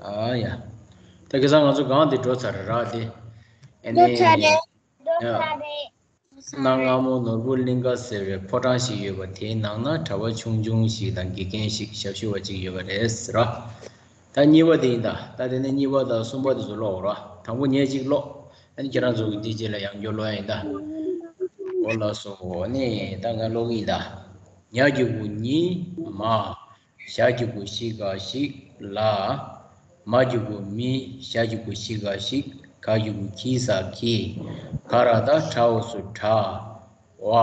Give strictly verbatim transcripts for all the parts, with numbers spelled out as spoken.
ཨ་ཡ། ད་ཁ་སང་ང་ཚོ་སྒང་འདི་འགྲོ་ཚར་རེད་ར་དེ། ཨ་ནི། འགྲོ་ཚར་རེད། འགྲོ་ཡ། ཚར་རེད། གནའ་སྔ་མོ་ནོར་བུ་གླིང་ག་ཟེར་བའི་ཕོ་བྲང་ཞིག་ཡོད་པ། དེའི་ནང་ན་གྲྭ་པ་ཆུང་ཆུང་ཞིག་དང་དགེ་རྒན་ཞིག་ཞབས་ཞུ་བ་ཅིག་ཡོད་པ་རེད་ཟེར་ར། ད་གཉིས་པ་དེ་ཡིན་ད། ད་དེ་ནས་གཉིས་པ་དང་གསུམ་པ་དེ་ཚོ་ཀློག་ར། དང་པོ་ངས་ཅིག་ཀློག་ཨ་ནི་ཁྱེད་རང་ཚོ་གི་འདི་རྗེས་ལ་ཡང་བསྐྱར་ཀློག་ཡ་ཡིན་ད། འོ་ལགས་སོ། ཨ་ནི་ད་ང་ཀློག་གི་ཡིན་ད། ཉ་གི་གུ་ཉི། མ། ཞ་གི་གུ་ཞི་ག་ཞིག་ལ། མ་གི་གུ་མི། ཞ་གི་གུ་ཞི་ག་ཞིག་ག་གི་གུ་གི་ས་གིས། ག་ར་བཏགས་གྲ་འོག་ཚུ་གྲ། བ།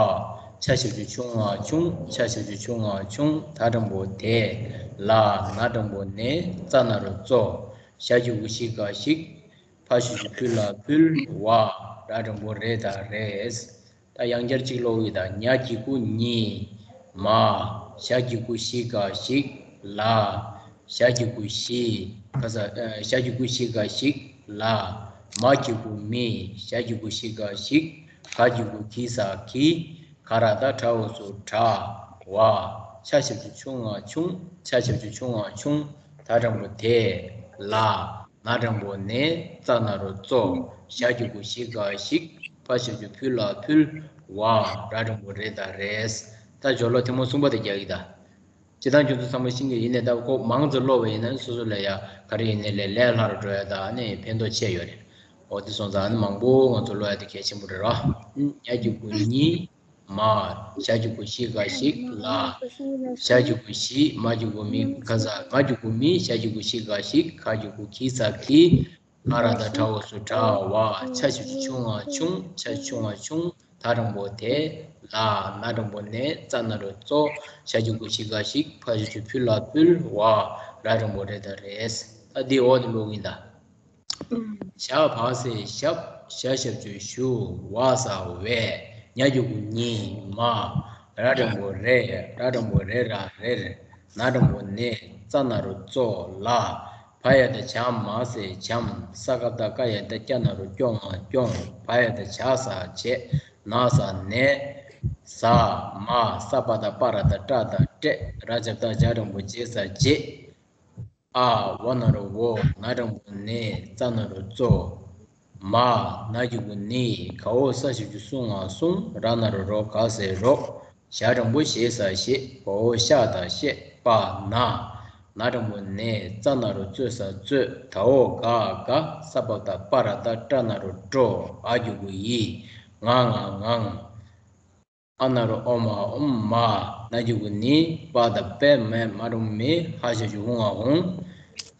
ཆ་ཞབས་ཀྱུ་ཆུ་ང་ཆུང་། ཆ་ཞབས་ཀྱུ་ཆུ་ང་ཆུང་། ད་འགྲེང་བུ་དེ། ལ། ན་འགྲེང་བུ་ནེ། ཙ་ན་རོ་ཙོ། ཞ་གི་གུ་ཞི་ག་ཞིག་ཕ་ཞབས་ཀྱུ་ཕུ་ལ་ཕུལ། བ། ར་འགྲེང་བུ་རེ་དང་རེས། ད་ཡང་བསྐྱར་གཅིག་ཀློག་གི་ཡིན་ད། ཉ་གི་གུ་ཉི། མ། ཞ་གི་གུ་ཞི་ག་ཞིག་ལ། ཞ་གི་གུ་ཞི། ག་ས། ཨ། ཞ་གི་གུ་ཞི་ག་ཞིག་ལ། མ་གི་གུ་མི། ཞ་གི་གུ་ཞི་ག་ཞིག་ག་གི་གུ་གི་ས་གིས། ག་ར་བཏགས་གྲ་འོག་ཚུ་གྲ། བ། ཆ་ཞབས་ཀྱུ་ཆུ་ང་ཆུང་། ཆ་ཞབས་ཀྱུ་ཆུ་ང་ཆུང་། ད་འགྲེང་བུ་དེ། ལ། ན་འགྲེང་བུ་ནེ། ཙ་ན་རོ་ཙོ། ཞ་གི་གུ་ཞི་ག་ཞིག་ཕ་ཞབས་ཀྱུ་ཕུ་ལ་ཕུལ། བ། ར་འགྲེང་བུ་རེ་དང་རེས། ད་སྦྱོར་ཀློག་ཐེངས་མ་གསུམ་པ་དེ་རྒྱག་གི་ད། སྤྱིར་བཏང་ཁྱོད་ཚོ་ཚང་མ་ཤེས་ཀྱི་ཡིན་ནའི་ད་ཁོ་མང་ཙམ་ཀློག་པ་ཡིན་ན་སོ་སོ་ལ་ཡ་ག་རེ་ཡིན་ནའི་ལས་ལས་སླ་རུ་འགྲོ་ཡ་ད་ཨ་ནི་ཕན་ཐོགས་ཆེ་ཡོད་རེད། འོ་དེ་སོང་ཙང་ཨ་ནི་མང་པོ་ང་ཚོ་ཀློག་ཡ་དེ་གལ་ཆེན་པོ་རེད་ར། ཉ་གི་གུ་ཉི། མ། ཞ་གི་གུ་ཞི་ག་ཞིག་ལ། ཞ་གི་གུ་ཞི། མ་གི་གུ་མི། ག་ས། མ་གི་གུ་མི། ཞ་གི་གུ་ཞི་ག་ཞིག་ག་གི་གུ་གི་ས་གིས། ག་ར་བཏགས་གྲ་འོག་ཚུ་གྲ། བ། ཆ་ཞབས་ཀྱུ་ཆུ་ང་ཆུང་། ཆ་ཆུ་ང་ཆུང་། ད་འགྲེང་བུ་དེ། ལ། ན་འགྲེང་བུ་ནེ། ཙ་ན་རོ་ཙོ། ཞ་གི་གུ་ཞི་ག་ཞིག་ཕ་ཞབས་ཀྱུ་ཕུ་ལ་ཕུལ། བ། ར་འགྲེང་བུ་རེ་དང་རེས། ད་འདི་འོག་ཏུ་ཀློག་གི་ཡིན་ད། ཞ་བ་ས་ཞབ། ཞ་ཞབས་ཀྱུ་ཞུ། བ་ས་བས། ཉ་གི་གུ་ཉི། མ། ར་འགྲེང་བུ་རེ། ར་འགྲེང་བུ་རེ་ར་རེར། ན་འགྲེང་བུ་ནེ། ཙ་ན་རོ་ཙོ། ལ། བ་ཡ་བཏགས་བྱ་མ་ས་བྱམས། ས་ཀ་བཏགས་སྐ་ཡ་བཏགས་སྐྱ་ན་རོ་སྐྱོ་ང་སྐྱོང་། བ་ཡ་བཏགས་བྱ་ས་བྱས། ན་ས་ནས། ཟ། མ། ས་པ་བཏགས་སྤ་ར་བཏགས་སྤྲ་དང་སྤྲད། ར་ཇ་བཏགས་རྗ་འགྲེང་བུ་རྗེ་ས་རྗེས། ཨ། འོ་ན་རོ་འོ། ན་འགྲེང་བུ་ནེ། ཙ་ན་རོ་ཙོ། མ། ན་གི་གུ་ནི། ག་འོག་ས་ཞབས་ཀྱུ་སུ་ང་སུང་། ར་ན་རོ་རོ། ག་ས་རོགས། ཞ་འགྲེང་བུ་ཞེ་ས་ཞེས། བ་འོག་ཤ་དང་བཤད། པ། ན། ན་འགྲེང་བུ་ནེ། ཙ་ན་རོ་ཙོ་ས་ཙོས། ད་འོག་ག་ག། ས་པ་བཏགས་སྤ་ར་བཏགས་སྤྲ་ན་རོ་སྤྲོ། འ་གི་གུ་འི། ང་ང་ངང་། ཨ་ན་རོ་ཨོ་མ་ཨོམ། མ། ན་གི་གུ་ནི། པ་བཏགས་པས་པ་མ་འགྲེང་བུ་མི། ཧ་ཞབས་ཀྱུ་ཧུ་ང་ཧུང་།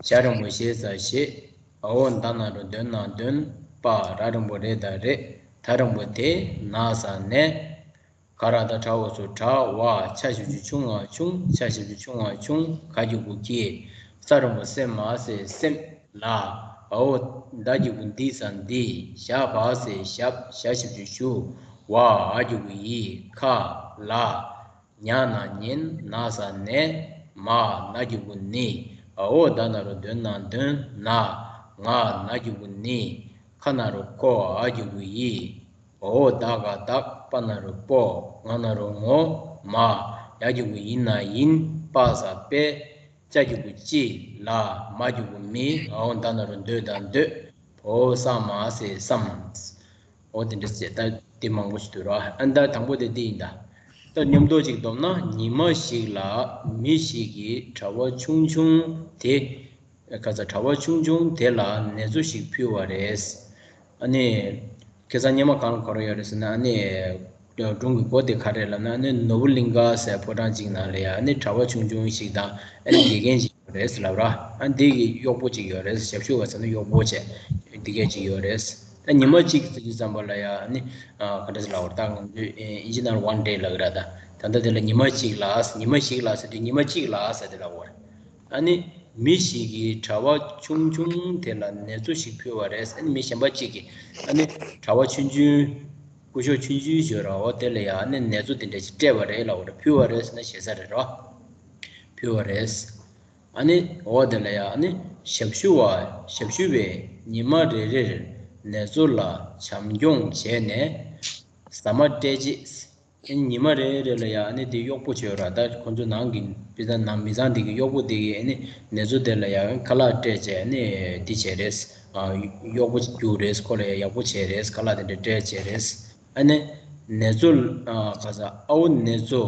ཞ་འགྲེང་བུ་ཞེ་ས་ཞེས། འ་འོག་ད་ན་རོ་དོ་ན་དོན། པ། ར་འགྲེང་བུ་རེ་དང་རེས། ད་འགྲེང་བུ་དེ། ན་ས་ནས། ག་ར་བཏགས་གྲ་འོག་ཚུ་གྲ། བ། ཆ་ཞབས་ཀྱུ་ཆུ་ང་ཆུང་། ཆ་ཞབས་ཀྱུ་ཆུ་ང་ཆུང་། ག་གི་གུ་གི། ས་འགྲེང་བུ་སེ་མ་སེ་སེམས། ལ། འ་འོག་ད་གི་གུ་འདི་ས་འདི། ཞ་བ་ས་ཞབས། ཞ་ཞབས་ཀྱུ་ཞུ། བ། འ་གི་གུ་འི། ཁ། ལ། ཉ་ན་ཉན། ན་ས་ནས། མ། ན་གི་གུ་ནི། འ་འོག་ད་ན་རོ་དོ་ན་དོན། ན། ང་། ན་གི་གུ་ནི། ཁ་ན་རོ་ཁོ། འ་གི་གུ་འི། འ་འོག་ད་ག་བདག་པ་ན་རོ་པོ། ང་ན་རོ་ངོ་། མ། ཡ་གི་གུ་ཡི་ན་ཡིན། པ་ས་པས། ཅ་གི་གུ་ཅི། ལ། མ་གི་གུ་མི། འ་འོག་ད་ན་རོ་འདོ་དང་འདོད། བ་འོག་ས་མ་སེ་སམ། འོ་དེ་འདྲ་བྱས། ད་དེ་མང་པོ་ཞིག་འདུག་ར། ཨ་ད་དང་པོ་དེ་འདི་ཡིན་ད། ད་མཉམ་དུ་ཅིག་བསྡོམས་ན། ཉི་མ་ཞིག་ལ་མི་ཞིག་གིས་གྲྭ་པ་ཆུང་ཆུང་དེ། ཁ་ས་གྲྭ་པ་ཆུང་ཆུང་དེ་ལ་ནེ་ཙོ་ཞིག་ཕུལ་བ་རེད། ཨ་ནི། ཁ་སང་སྔོན་མ་གང་ལ་ག་རེ་ཡོད་རེད་ཟེར་ན། ཨ་ནི། སྒྲུང་གི་མགོ་དེ་ག་རེ་ལབ་ན། ཨ་ནི་ནོར་བུ་གླིང་ག་ཟེར་ཕོ་བྲང་གཅིག་ནང་ལ་ཡ། ཨ་ནི་གྲྭ་པ་ཆུང་ཆུང་ཞིག་དང་། ཨ་ནི་དགེ་རྒན་ཞིག་ཡོད་རེད་ལབ་ར། ཨ་ནི་དེ་གི་གཡོག་པོ་ཅིག་ཡོད་རེད། ཞབས་ཞུ་བ་ཟེར་ན་གཡོག་པོ་བྱས། དེ་གས་ཅིག་ཡོད་རེད། ད་ཉི་མ་གཅིག་ཟེར་དུས་ཙམ་པ་ལ་ཡ། ཨ་ནི། ཨ། ག་འདྲ་ཟེར་ལབ་པ་རེད། ད་ང་ཚོས་ཨིན་ཇི་ནང་ལ་ཝན་ཌེ་ལབ་ཀྱི་ར། ད་ད་ལྟ་དེ་ལ་ཉི་མ་གཅིག་ལ། ཉི་མ་ཞིག་ལ་ཟེར་དུས་ཉི་མ་གཅིག་ལ་ཟེར་དེ་ལབ་པ་རེད། ཨ་ནི་མི་ཞིག་གིས་གྲྭ་པ་ཆུང་ཆུང་དེ་ལ་ནེ་ཙོ་ཞིག་ཕུལ་བ་རེད། ཨ་ནི་མི་གཞན་པ་གཅིག་གིས། ཨ་ནི་གྲྭ་པ་ཆུང་ཆུང་། སྐུ་ཞབས་ཆུང་ཆུང་ཞིག་ཡོད་ར། འོ་དེ་ལ་ཡ། ཨ་ནི་ནེ་ཙོ་དེ་འདྲ་ཞིག་སྤྲད་པ་རེད་ལབ་པ་རེད། ཕུལ་བ་རེད་ཟེར་ན་ཞེ་ས་རེད་ར། ཕུལ་བ་རེད། ཨ་ནི་འོ་དེ་ལ་ཡ། ཨ་ནི་ཞབས་ཞུ་བ། ཞབས་ཞུ་བས་ཉི་མ་རེ་རེར་ནེ་ཙོ་ལ་བྱམས་སྐྱོང་བྱས་ནས་ཟ་མ་སྤྲད་རྗེས། ཨེ་ཉི་མ་རེ་རེ་ལ་ཡ་ཨ་ནི་དེ་གཡོག་པོ་བྱོས་ར། ད་ཁོ་ཚོ་ནང་གི་དཔེ་ད་ནང་མི་ཚང་དེ་གི་གཡོག་པོ་དེ་གི་ཨ་ནི་ནེ་ཙོ་དེ་ལ་ཡ་ཁ་ལག་སྤྲད་བྱས་ཨ་ནི་དེ་བྱས་རེད། ཨ་གཡོག་པོ་རྒྱུགས་རེད། ཁོ་ལ་ཡ་ཡག་པོ་བྱས་རེད། ཁ་ལག་དེ་འདྲ་སྤྲད་བྱས་རེད། ཨ་ནི་ནེ་ཙོ་ཨ་ག་ས་ཨ་བོ་ནེ་ཙོ་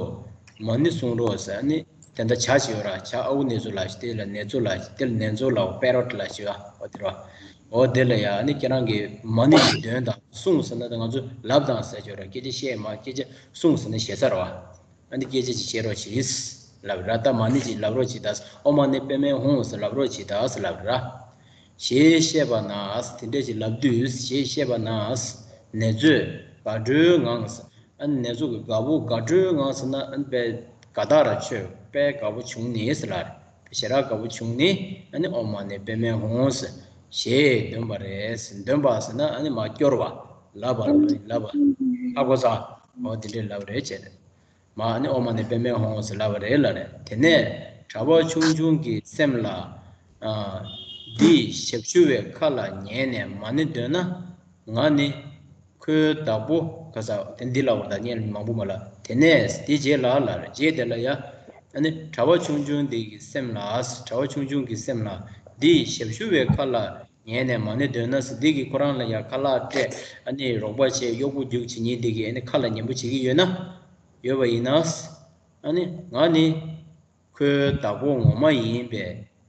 མ་ཎི་གསུང་རོགས་ཟེར། ཨ་ནི་དེ་འདྲ་ཇ་བྱས་ཡོད་ར། ཇ་ཨ་བོ་ནེ་ཙོ་ལ་ཞིག་དེ་ལ་ནེ་ཙོ་ལ་ཞིག་དེ་ལ་ནེ་ཙོ་ལ་པེ་རོ་ཊི་ལ་ཞིག་ཨ་འོ་དེ་ར། འོ་དེ་ལ་ཡ་ཨ་ནི་ཁྱེད་རང་གི་མ་ཎི་ཞིག་འདོན་དང་གསུངས་ཟེར་ན་ད་ང་ཚོ་ལབ་དང་ཟེར་ཆོག་ར། སྐད་ཆ་བཤད་མ་སྐད་ཆ་གསུངས་ཟེར་ན་ཞེ་ས་ར་བ། ཨ་ནི་སྐད་ཆ་ཅིག་བཤད་རོགས་གྱིས་ལབ་ར། ད་མ་ཎི་ཅིག་ལབ་རོགས་གྱིས་ད། ཨོཾ་མ་ཎི་པདྨེ་ཧཱུྃ་ཟེར་ལབ་རོགས་གྱིས་ད་ཟེར་ལབ་ར། ཞེས་བཤད་པ་ན་དེ་འདྲ་ཞིག་ལབ་དུས། ཞེས་བཤད་པ་ན་ནེ་ཙོས་དགའ་སྤྲོའི་ངང་ཟེར། ཨ་ནི་ནེ་ཙོ་གི་དགའ་པོ་དགའ་སྤྲོའི་ངང་ཟེར་ན་ཨ་ནི་དཔེ་དགའ་ཐག་ར་ཆོད་དཔེ་དགའ་པོ་བྱུང་ནས་ཟེར་ལ། ཞེ་དྲག་དགའ་པོ་བྱུང་ནས་ཨ་ནི་ཨོཾ་མ་ཎི་པདྨེ་ཧཱུྃ་ཟེར་ཞེས་འདོན་པ་རེད། འདོན་པ་ཟེར་ན་ཨ་ནི་མ་སྐྱོར་བ་ལབ་པ་ལབ་པ་ཧ་གོ་ས། འོ་དེ་འདྲའི་ལབ་རེད་བྱས་ཏེ། མ་ཨ་ནི་ཨོཾ་མ་ཎི་པདྨེ་ཧཱུྃ་ཟེར་ལབ་པ་རེད་ལ་རེད། དེ་ནས་གྲྭ་པ་ཆུང་ཆུང་གི་སེམས་ལ། ཨ་འདིས་ཞབས་ཞུ་བའི་ཁ་ལ་ཉན་ནས་མ་ཎི་འདོན་ན། ང་ནི་ཁོའི་བདག་པོ་ག་ས་དེ་འདི་ལ་བར་ད་ཉན་མང་པོ་མ་ལ། དེ་ནས་དེ་རྗེས་ལ་ལ་རེད། རྗེས་དེ་ལ་ཡ། ཨ་ནི་གྲྭ་པ་ཆུང་ཆུང་འདི་གི་སེམས་ལ། གྲྭ་པ་ཆུང་ཆུང་གི་སེམས་ལ་འདིས་ཞབས་ཞུ་བའི་ཁ་ལ་ཉན་ནས་མ་ཎི་འདོན་ན་ཟེར། འདི་གི་ཁོ་རང་ལ་ཡ་ཁ་ལག་སྤྲད་ཨ་ནི་རོགས་པ་བྱས་གཡོག་པོ་རྒྱུགས་བྱེད་མཁན་འདི་གི་ཨ་ནི་ཁ་ལ་ཉན་པོ་བྱེད་ཀྱི་ཡོད་ན། ཡོད་པ་ཡིན་ན། ཨ་ནི་ང་ནི་ཁོའི་བདག་པོ་ངོ་མ་ཡིན་པས་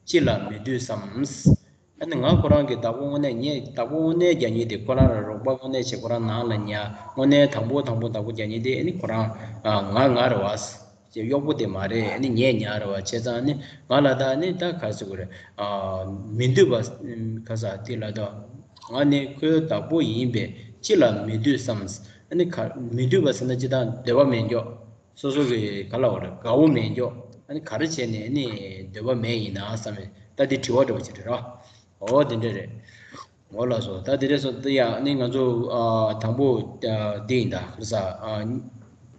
ཅི་ལ་མི་འདུད་བསམ། ཨ་ནི་ང་ཁོ་རང་གི་བདག་པོ་དངོས་གནས་ངའི་བདག་པོ་དངོས་གནས་རྒྱག་མཁན་དེ་ཁོ་རང་ལ་རོགས་པ་དངོས་གནས་བྱས་ཁོ་རང་ནང་ལ་ཉར་དངོས་གནས་དང་པོ་དང་པོ་བདག་པོ་རྒྱག་མཁན་དེ་ཨ་ནི་ཁོ་རང་ང་ང་རེད་བ། ཅེས་གཡོག་པོ་དེ་མ་རེད། ཨ་ནི་ངས་ཉར་བ་བྱས་ཙང་ཨ་ནི་ང་ལ་ད་ཨ་ནི་ད་ག་རེ་ཟེར་དགོས་རེད། ཨ་མི་འདོད་པ་ག་ས་དེ་ལ་ད་ང་ནི་ཁོའི་བདག་པོ་ཡིན་པས་ཅི་ལ་མི་འདོད་བསམ། ཨ་ནི་ག་མི་འདོད་པ་ཟེར་ན་ཅི་དང་འདོད་པ་མེད་མགྱོགས། སོ་སོ་གི་ག་ལ་བ་རེད་དགའ་བོ་མེད་མགྱོགས། ཨ་ནི་ག་རེ་བྱས་ནས་ཨ་ནི་འདོད་པ་མེད་ཡིན་ན་བསམ་པའི་ད་དེ་དྲི་བ་འདྲ་བོ་ཅིག་རེད་ར། འོ་དེ་འདྲ་རེད། འོ་ལགས་སོ། ད་དེ་འདྲ་སོང་དེ་ཡ་ཨ་ནི་ང་ཚོ་ཨ་དང་པོ་ཨ་འདི་ཡིན་ད་ག་རེ་ཟ་ཨ་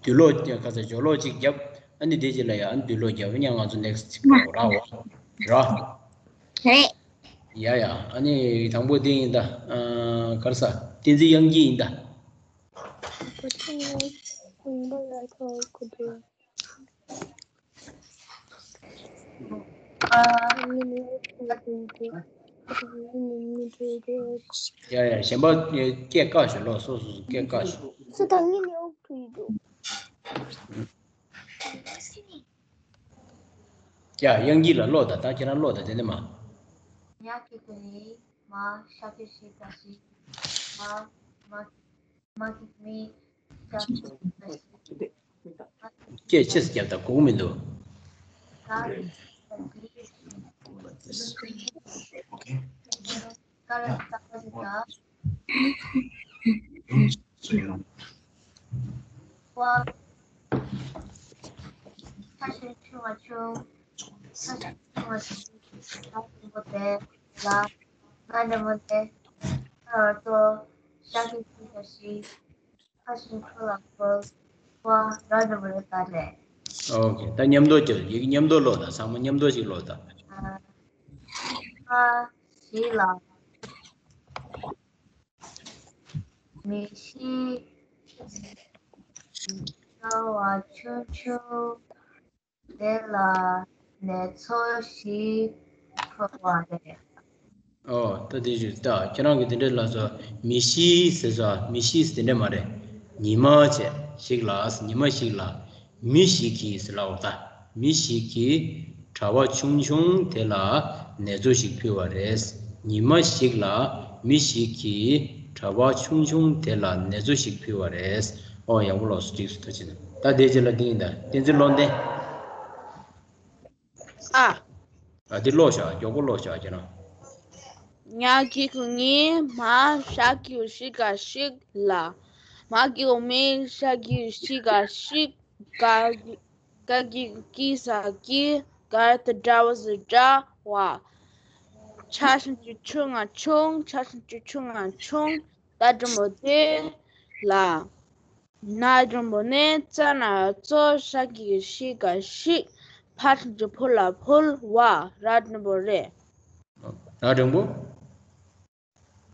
དུས་ལོག་ག་ས་སྦྱོར་ཀློག་ཅིག་བརྒྱབ། ཨ་ནི་དེ་རྗེས་ལ་ཡ་ཨ་ནི་དུས་ལོག་བརྒྱབ་ཡང་ང་ཚོ་ནེག་སི་ཊི་ཅིག་གོ་ར་འོ་ར། ཧེ། ཡ་ཡ་ཨ་ནི་དང་པོ་འདི་ཡིན་ད་ཨ་ག་རེ་ཟ་བསྟན་འཛིན་དབྱངས་སྐྱིད་ཡིན་ད། ཡ་ཡ་གཞན་པ་སྐད་བཀག་ཞོག་ལོ། སོ་སོ་སོ་སྐད་བཀག་ཞོག་སུ་དང་ངེད་ནས་ཨོག་ཏུ་ཡོད། ཡ་དབྱངས་སྐྱིད་ལ་ཀློག་དང་། ད་ཁྱེད་རང་ཀློག་དང་། དེ་ནས་མ། ཉག་གི་དེ་ནི་མ་ཤ་གི་ཤི་ད་ཤི། མ་མ་མ་གི་མི་ཤ་གི་ཤི་ད་ཤི། སྐད་ཆེ་ཙམ་རྒྱབ་དང་། གོ་གི་མི་འདུག་ད་ད་གི་ཀ་ལ་ད་ག་ཟེར་ད། ཁ་ཤས་ཆུང་བ་ཆུང་། ཁ་ཤས་ཆུང་བ་ཆུང་། ང་འདྲ་མོ་དེ་ལ། ང་འདྲ་མོ་དེ་ཁ་བར་དོ། ཤ་གི་ཤི་ད་ཤི། ཁ་ཤས་ཁོ་ལ་ཁོལ། ཁོ་ར་འདྲ་མོ་རེད་ད་རེད། ཨོ་ཁེ། ད་མཉམ་དུ་ཅིག་ཡིག་མཉམ་དུ་ཀློག་དང་། ཚང་མ་མཉམ་དུ་ཅིག་ཀློག་དང་། ཨ། ཁ་ཤས་ལ། མི་ཤི་ཤ་བ་ཆུང་ཆུང་དེ་ལ་ནེ་ཙོ་ཞིག་ཕོག་པ་རེད། ཨོ་ད་དེ་ཞུ་ད། ཁྱེད་རང་གི་དེ་འདྲའི་ལབ་ས་མི་ཤི་ཟེར་ས། མི་ཤི་ཟེར་དེ་འདྲ་མ་རེད། ཉི་མ་བྱས་ཞིག་ལ། ཉི་མ་ཞིག་ལ། མི་ཞིག་གིས་ཟེར་ལབ་པ་རེད་ད། མི་ཞིག་གིས་གྲྭ་པ་ཆུང་ཆུང་དེ་ལ་ནེ་ཙོ་ཞིག་ཕུལ་བ་རེད། ཉི་མ་ཞིག་ལ་མི་ཞིག་གིས་གྲྭ་པ་ཆུང་ཆུང་དེ་ལ་ནེ་ཙོ་ཞིག་ཕུལ་བ་རེད། ཨོ་ཡག་པོ་ལགས་སོ། འགྲིག་སོང་། ད་ཅི་ད། ད་དེ་རྗེས་ལ་འདི་ཡིན་ད། བསྟན་འཛིན་བློ་ལྡན། ཨ། ཨ་འདི་ཀློག་ཤག་མགྱོགས་པོ་ཀློག་ཤག་ཁྱེད་རང་། ཉག་གི་གུ་ངི་མ་ཤ་གི་ཤི་ག་ཤིག་ལ། མ་གི་གུ་མི་ཤ་གི་ཤི་ག་ཤིག་ག་གི་གི་ས་གི་ག་ཏ་དྲ་བ་ཟི་དྲ་བ། ཆ་ཤིང་ཅུ་ཆུང་ང་ཆུང་། ཆ་ཤིང་ཅུ་ཆུང་ང་ཆུང་། ད་འགྲེང་བུ་དེ་ལ། ན་འགྲེང་བུ་ནས། ཙ་ན་ཙོ། ཤ་གི་ཤི་ག་ཤིག་ཕ་ཤིང་ཅུ་ཕུ་ལ་ཕུལ་བ། ར་འགྲེང་བུ་རེད། ར་འགྲེང་བུ།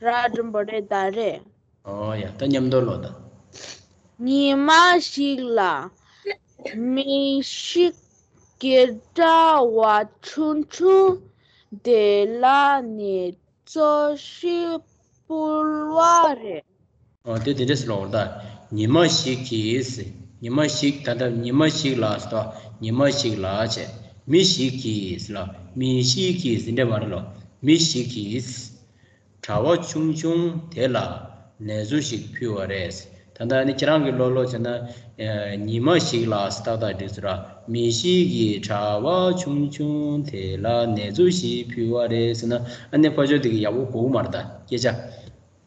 ར་འགྲེང་བུ་རེད་ད་རེད། ཨོ་ཡ། ད་མཉམ་དུ་ཀློག་དང་། ཉི་མ་ཞིག་ལ་མི་ཞིག་གིས་གྲྭ་བ་ཆུང་ཆུང་དེ་ལ་ནེ་ཙོ་ཞིག་ཕུལ་བ་རེད། ཨོ་དེ་དེ་འདྲས་ལོག་ད། ཉི་མ་ཞིག་གིས། ཉི་མ་ཞིག་ད་ལྟ་ཉི་མ་ཞིག་ལ་ཟེར་ཏོ། ཉི་མ་ཞིག་ལ་བྱས། མི་ཞིག་གིས་ལ། མི་ཞིག་གིས་འདྲ་མ་རེད་ལོ། མི་ཞིག་གིས། གྲྭ་བ་ཆུང་ཆུང་དེ་ལ་ནེ་ཙོ་ཞིག་ཕུལ་བ་རེད། ད་ལྟ་ནི་ཁྱེད་རང་གི་ལོ་ལོ་བྱས་ན། ཉི་མ་ཞིག་ལ་ཏག་ཏག་འགྲིག་ཟེར་ར། མི་ཞིག་གིས་གྲྭ་བ་ཆུང་ཆུང་དེ་ལ་ནེ་ཙོ་ཞིག་ཕུལ་བ་རེད་ཟེར་ན། ཨ་ནི་ཕ་ཆོས་དེ་གི་ཡག་པོ་གོ་གི་མ་རེད་ད་སྐད་ཆ།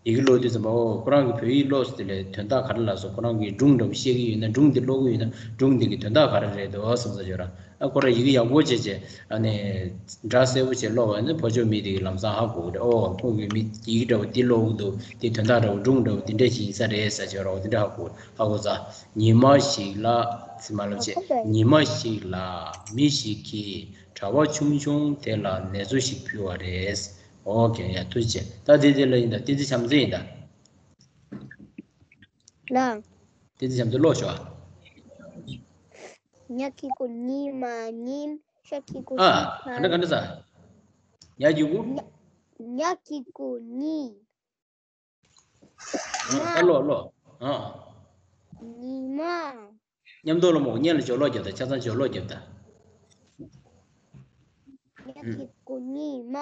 ཡི་གེ་ཀློག་དུས་ཙམ་པ། ཨོ་ཁོ་རང་གི་བོད་ཡིག་ཀློག་ཟེར་དེ་ལས་དོན་དག་ག་རེ་ལ་སོགས་ཁོ་རང་གིས་སྒྲུང་འདྲ་པོ་བཤད་ཀྱི་ཡོད་ན། སྒྲུང་དེ་ཀློག་གི་ཡོད་ན། སྒྲུང་དེ་གི་དོན་དག་ག་རེ་རེད་འདུག་བསམ་ས་ཡོད་ར། ཨ་ཁོ་རང་ཡི་གེ་ཡག་པོ་བྱས་བྱས། ཨ་ནི་སྒྲ་གསལ་པོ་བྱས་ཀློག་པ་ནི་ཕ་ཆོས་མི་དེ་གི་ལམ་སང་ཧ་གོ་གི་རེད། ཨོ་ཁོ་གི་མི་ཡི་གེ་འདྲ་པོ་འདི་ཀློག་གི་འདུག་འདི་དོན་དག་འདྲ་པོ། སྒྲུང་འདྲ་པོ་འདི་འདྲ་ཞིག་ཡིན་ས་རེད་ཟེར་བྱས་ར། འོ་དེ་འདྲ་ཧ་གོ་ཧ་གོ་ཚར། ཉི་མ་ཞིག་ལ་ཟེར་མ་ལབ་བྱས། ཉི་མ་ཞིག་ལ་མི་ཞིག་གིས་གྲྭ་བ་ཆུང་ཆུང་དེ་ལ་ནེ་ཙོ་ཞིག་ཕུལ་བ་རེད། ཨོ་ཁེ། ཡ་ཐུགས་རྗེ་ཆེ། ད་དེ་དེ་ལ་ཡིན་ད། བསྟན་འཛིན་བྱམས་བརྩེ་ཡིན་ད། ལགས། བསྟན་འཛིན་བྱམས་བརྩེ་ཀློག་ཤོག་ཨ། ཉ་གི་གུ་ཉི་མ་ཉིན། ཤ་གི་གུ་ཨ། ཤི་ག་འདྲ་ག་འདྲ་ཟ། ཉ་གི་གུ། ཉ་ཉ་གི་གུ་ཉི། ཨ། ད་ཀློག་ཀློག་ཨ། ཉི་མ། མཉམ་དུ་ཀློག་མོ། སྔོན་ལ་སྦྱོར་ཀློག་རྒྱབ་ད། ཆ་ཚང་སྦྱོར་ཀློག་རྒྱབ་ད། ཉ་གི་གུ་ཉི་མ།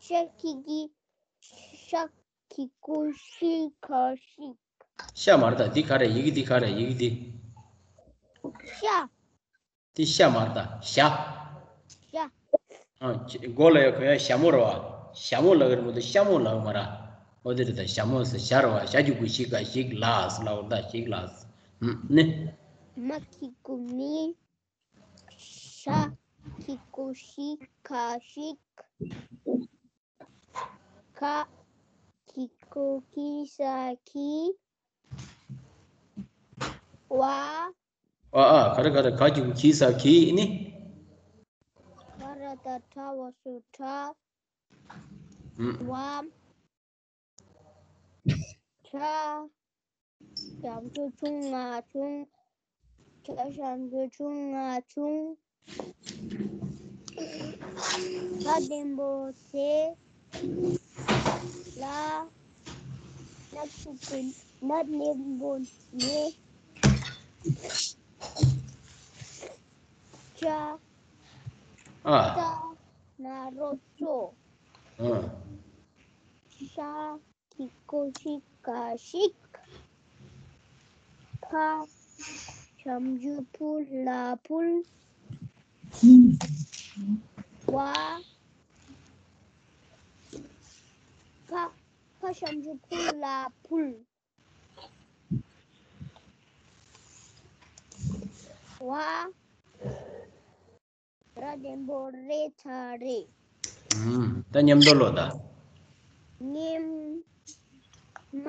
ཤ་གི་གུ། ཤ་གི་གུ་ཤི་ག་ཤིག་ཤ་མ་རེད་ད། འདི་ག་རེད། ཡི་གེ་འདི་ག་རེད། ཡི་གེ་འདི། ཤ། འདི་ཤ་མ་རེད་ད། ཞྭ། ཞྭ། ཨ། མགོ་ལ་ཡ་གོན་ཡ་ཞྭ་མོ་རེད་པ། ཞྭ་མོ་ལབ་ཀྱི་རེད་མ་གཏོགས་ཤ་མོ་ལབ་ཀྱི་མ་རེད། འོ་དེ་རེད་ད། ཞྭ་མོ་ཟེར་ཞྭ་རེད་པ། ཤ་གི་གུ་ཤི་ག་ཤིག་ལ་ཟེར་ལབ་པ་རེད་ད། ཤིག་ལ་ཟེར། ཨུམ། ནི། མ་གི་གུ་མི། ཤ་གི་གུ་ཤི་ག་ཤིག་ག་གི་གུ་གི་ས་གི། བ། ཨ་ཨ། ག་རེ་ག་རེ། ག་གི་གུ་གི་ས་གི་ནི། ག་ར་བཏགས་གྲ། བ་ཞབས་ཀྱུ་གྲ། ཨུམ། བ། གྲ། ཞབས་ཀྱུ་ཆུང་ང་ཆུང་། ཆ་ཞབས་ཀྱུ་ཆུང་ང་ཆུང་། ད་ལྡན་པོ་ཚེ་ལ། ན་ཆུ་ཀུ་ན་ལྡན་པོ་ནས། ཅ། ཨ། ཙ་ན་རོ་ཙོ། ཨ། ཤ་གི་གུ་ཤི་ག་ཤིག་ཕ་ཞབས་ཀྱུ་ཕུ་ལ་ཕུལ། བ། ཕ་ཕ་ཞབས་ཀྱུ་ཕུ་ལ་ཕུལ། བ། ར་ལྡན་པོ་རེ་ཚ་རེ། ཨུམ། ད་མཉམ་དུ་ཀློག་ད། ཉི་མ།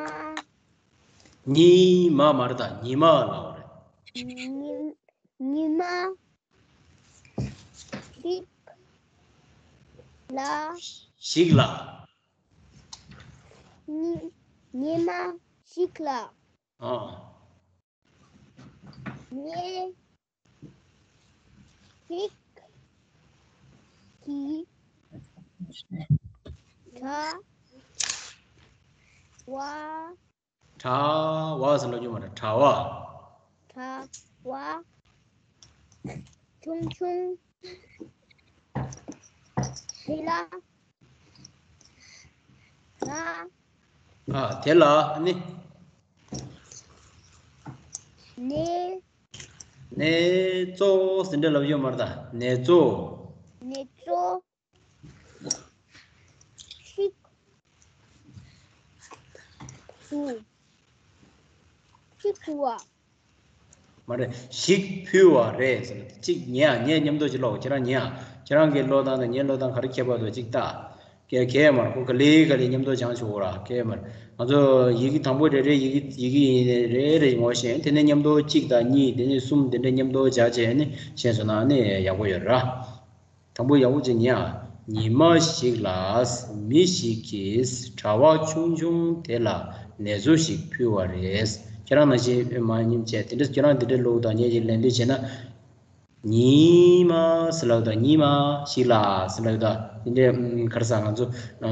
ཉི་མ་མ་རེད་ད། ཉི་མ་ལབ་པ་རེད། ཉི་ཉི་མ་ཞིག་ལ། ཞིག་ལ། ཉི་ཉི་མ་ཞིག་ལ། ཨ། ནེ་ཙོ་ཞིག་གིས་གྲྭ་བ། གྲྭ་བ་ཟེར་ལབ་རྒྱུ་མ་རེད། གྲྭ་བ། གྲྭ་བ་ཆུང་ཆུང་དེ་ལ། ང་། ཨ། དེ་ལ་ནི། ནེ། ནེ་ཙོ་ཟེར་འདྲ་ལབ་ཡོད་མ་རེད་ད། ནེ་ཙོ། ནེ་ཙོ་ཞིག་ཕུལ། ཞིག་ཕུལ་བ། མ་རེད། ཞིག་ཕུལ་བ་རེད་ཟེར། གཅིག་ཉན་ཨ། ངས་མཉམ་དུ་ཅིག་ཀློག་ཁྱེད་རང་ཉན་ཨ། ཁྱེད་རང་གི་ཀློག་སྟངས་དང་ངའི་ཀློག་སྟངས་ག་རེ་ཁྱད་པར་འདུག་ཅིག་ལྟ། གལ་གལ་མ་རེད། ཁོ་ག་ལེ་ག་ལེ་མཉམ་དུ་སྦྱང་ཆོག་ར། གལ་མ་རེད། ང་ཚོ་ཡི་གེ་དང་པོ་རེ་རེ་ཡི་གེ་ཡི་གེ་ཡིན་རེ་རེ་ངོ་ཤེས། དེ་ནས་མཉམ་དུ་གཅིག་དང་གཉིས། དེ་ནས་གསུམ། དེ་འདྲ་མཉམ་དུ་སྦྱར་བྱས་ནས་ཤེས་སོང་ན་ནི་ཡག་པོ་ཡོད་ར། དང་པོ་ཡག་པོ་ཅིག་ཉན་ཨ། ཉི་མ་ཞིག་ལ་མི་ཞིག་གིས་གྲྭ་བ་ཆུང་ཆུང་དེ་ལ་ནེ་ཙོ་ཞིག་ཕུལ་བ་རེད། ཁྱེད་རང་ནང་བཞིན་མ་ཉིམ་བྱས་དེ་འདྲ། ཁྱེད་རང་དེ་འདྲའི་ལུགས་དང་ཉེ་ཞིག་ལན་འདེབས་བྱས་ན། ཉི་མ་ཟེར་ལབ་དང་། ཉི་མ་ཞིག་ལ་ཟེར་ལབ་དང་། དེ་འདྲའི་ཨམ་ག་རེ་ཟ། ང་ཚོ་ཨ་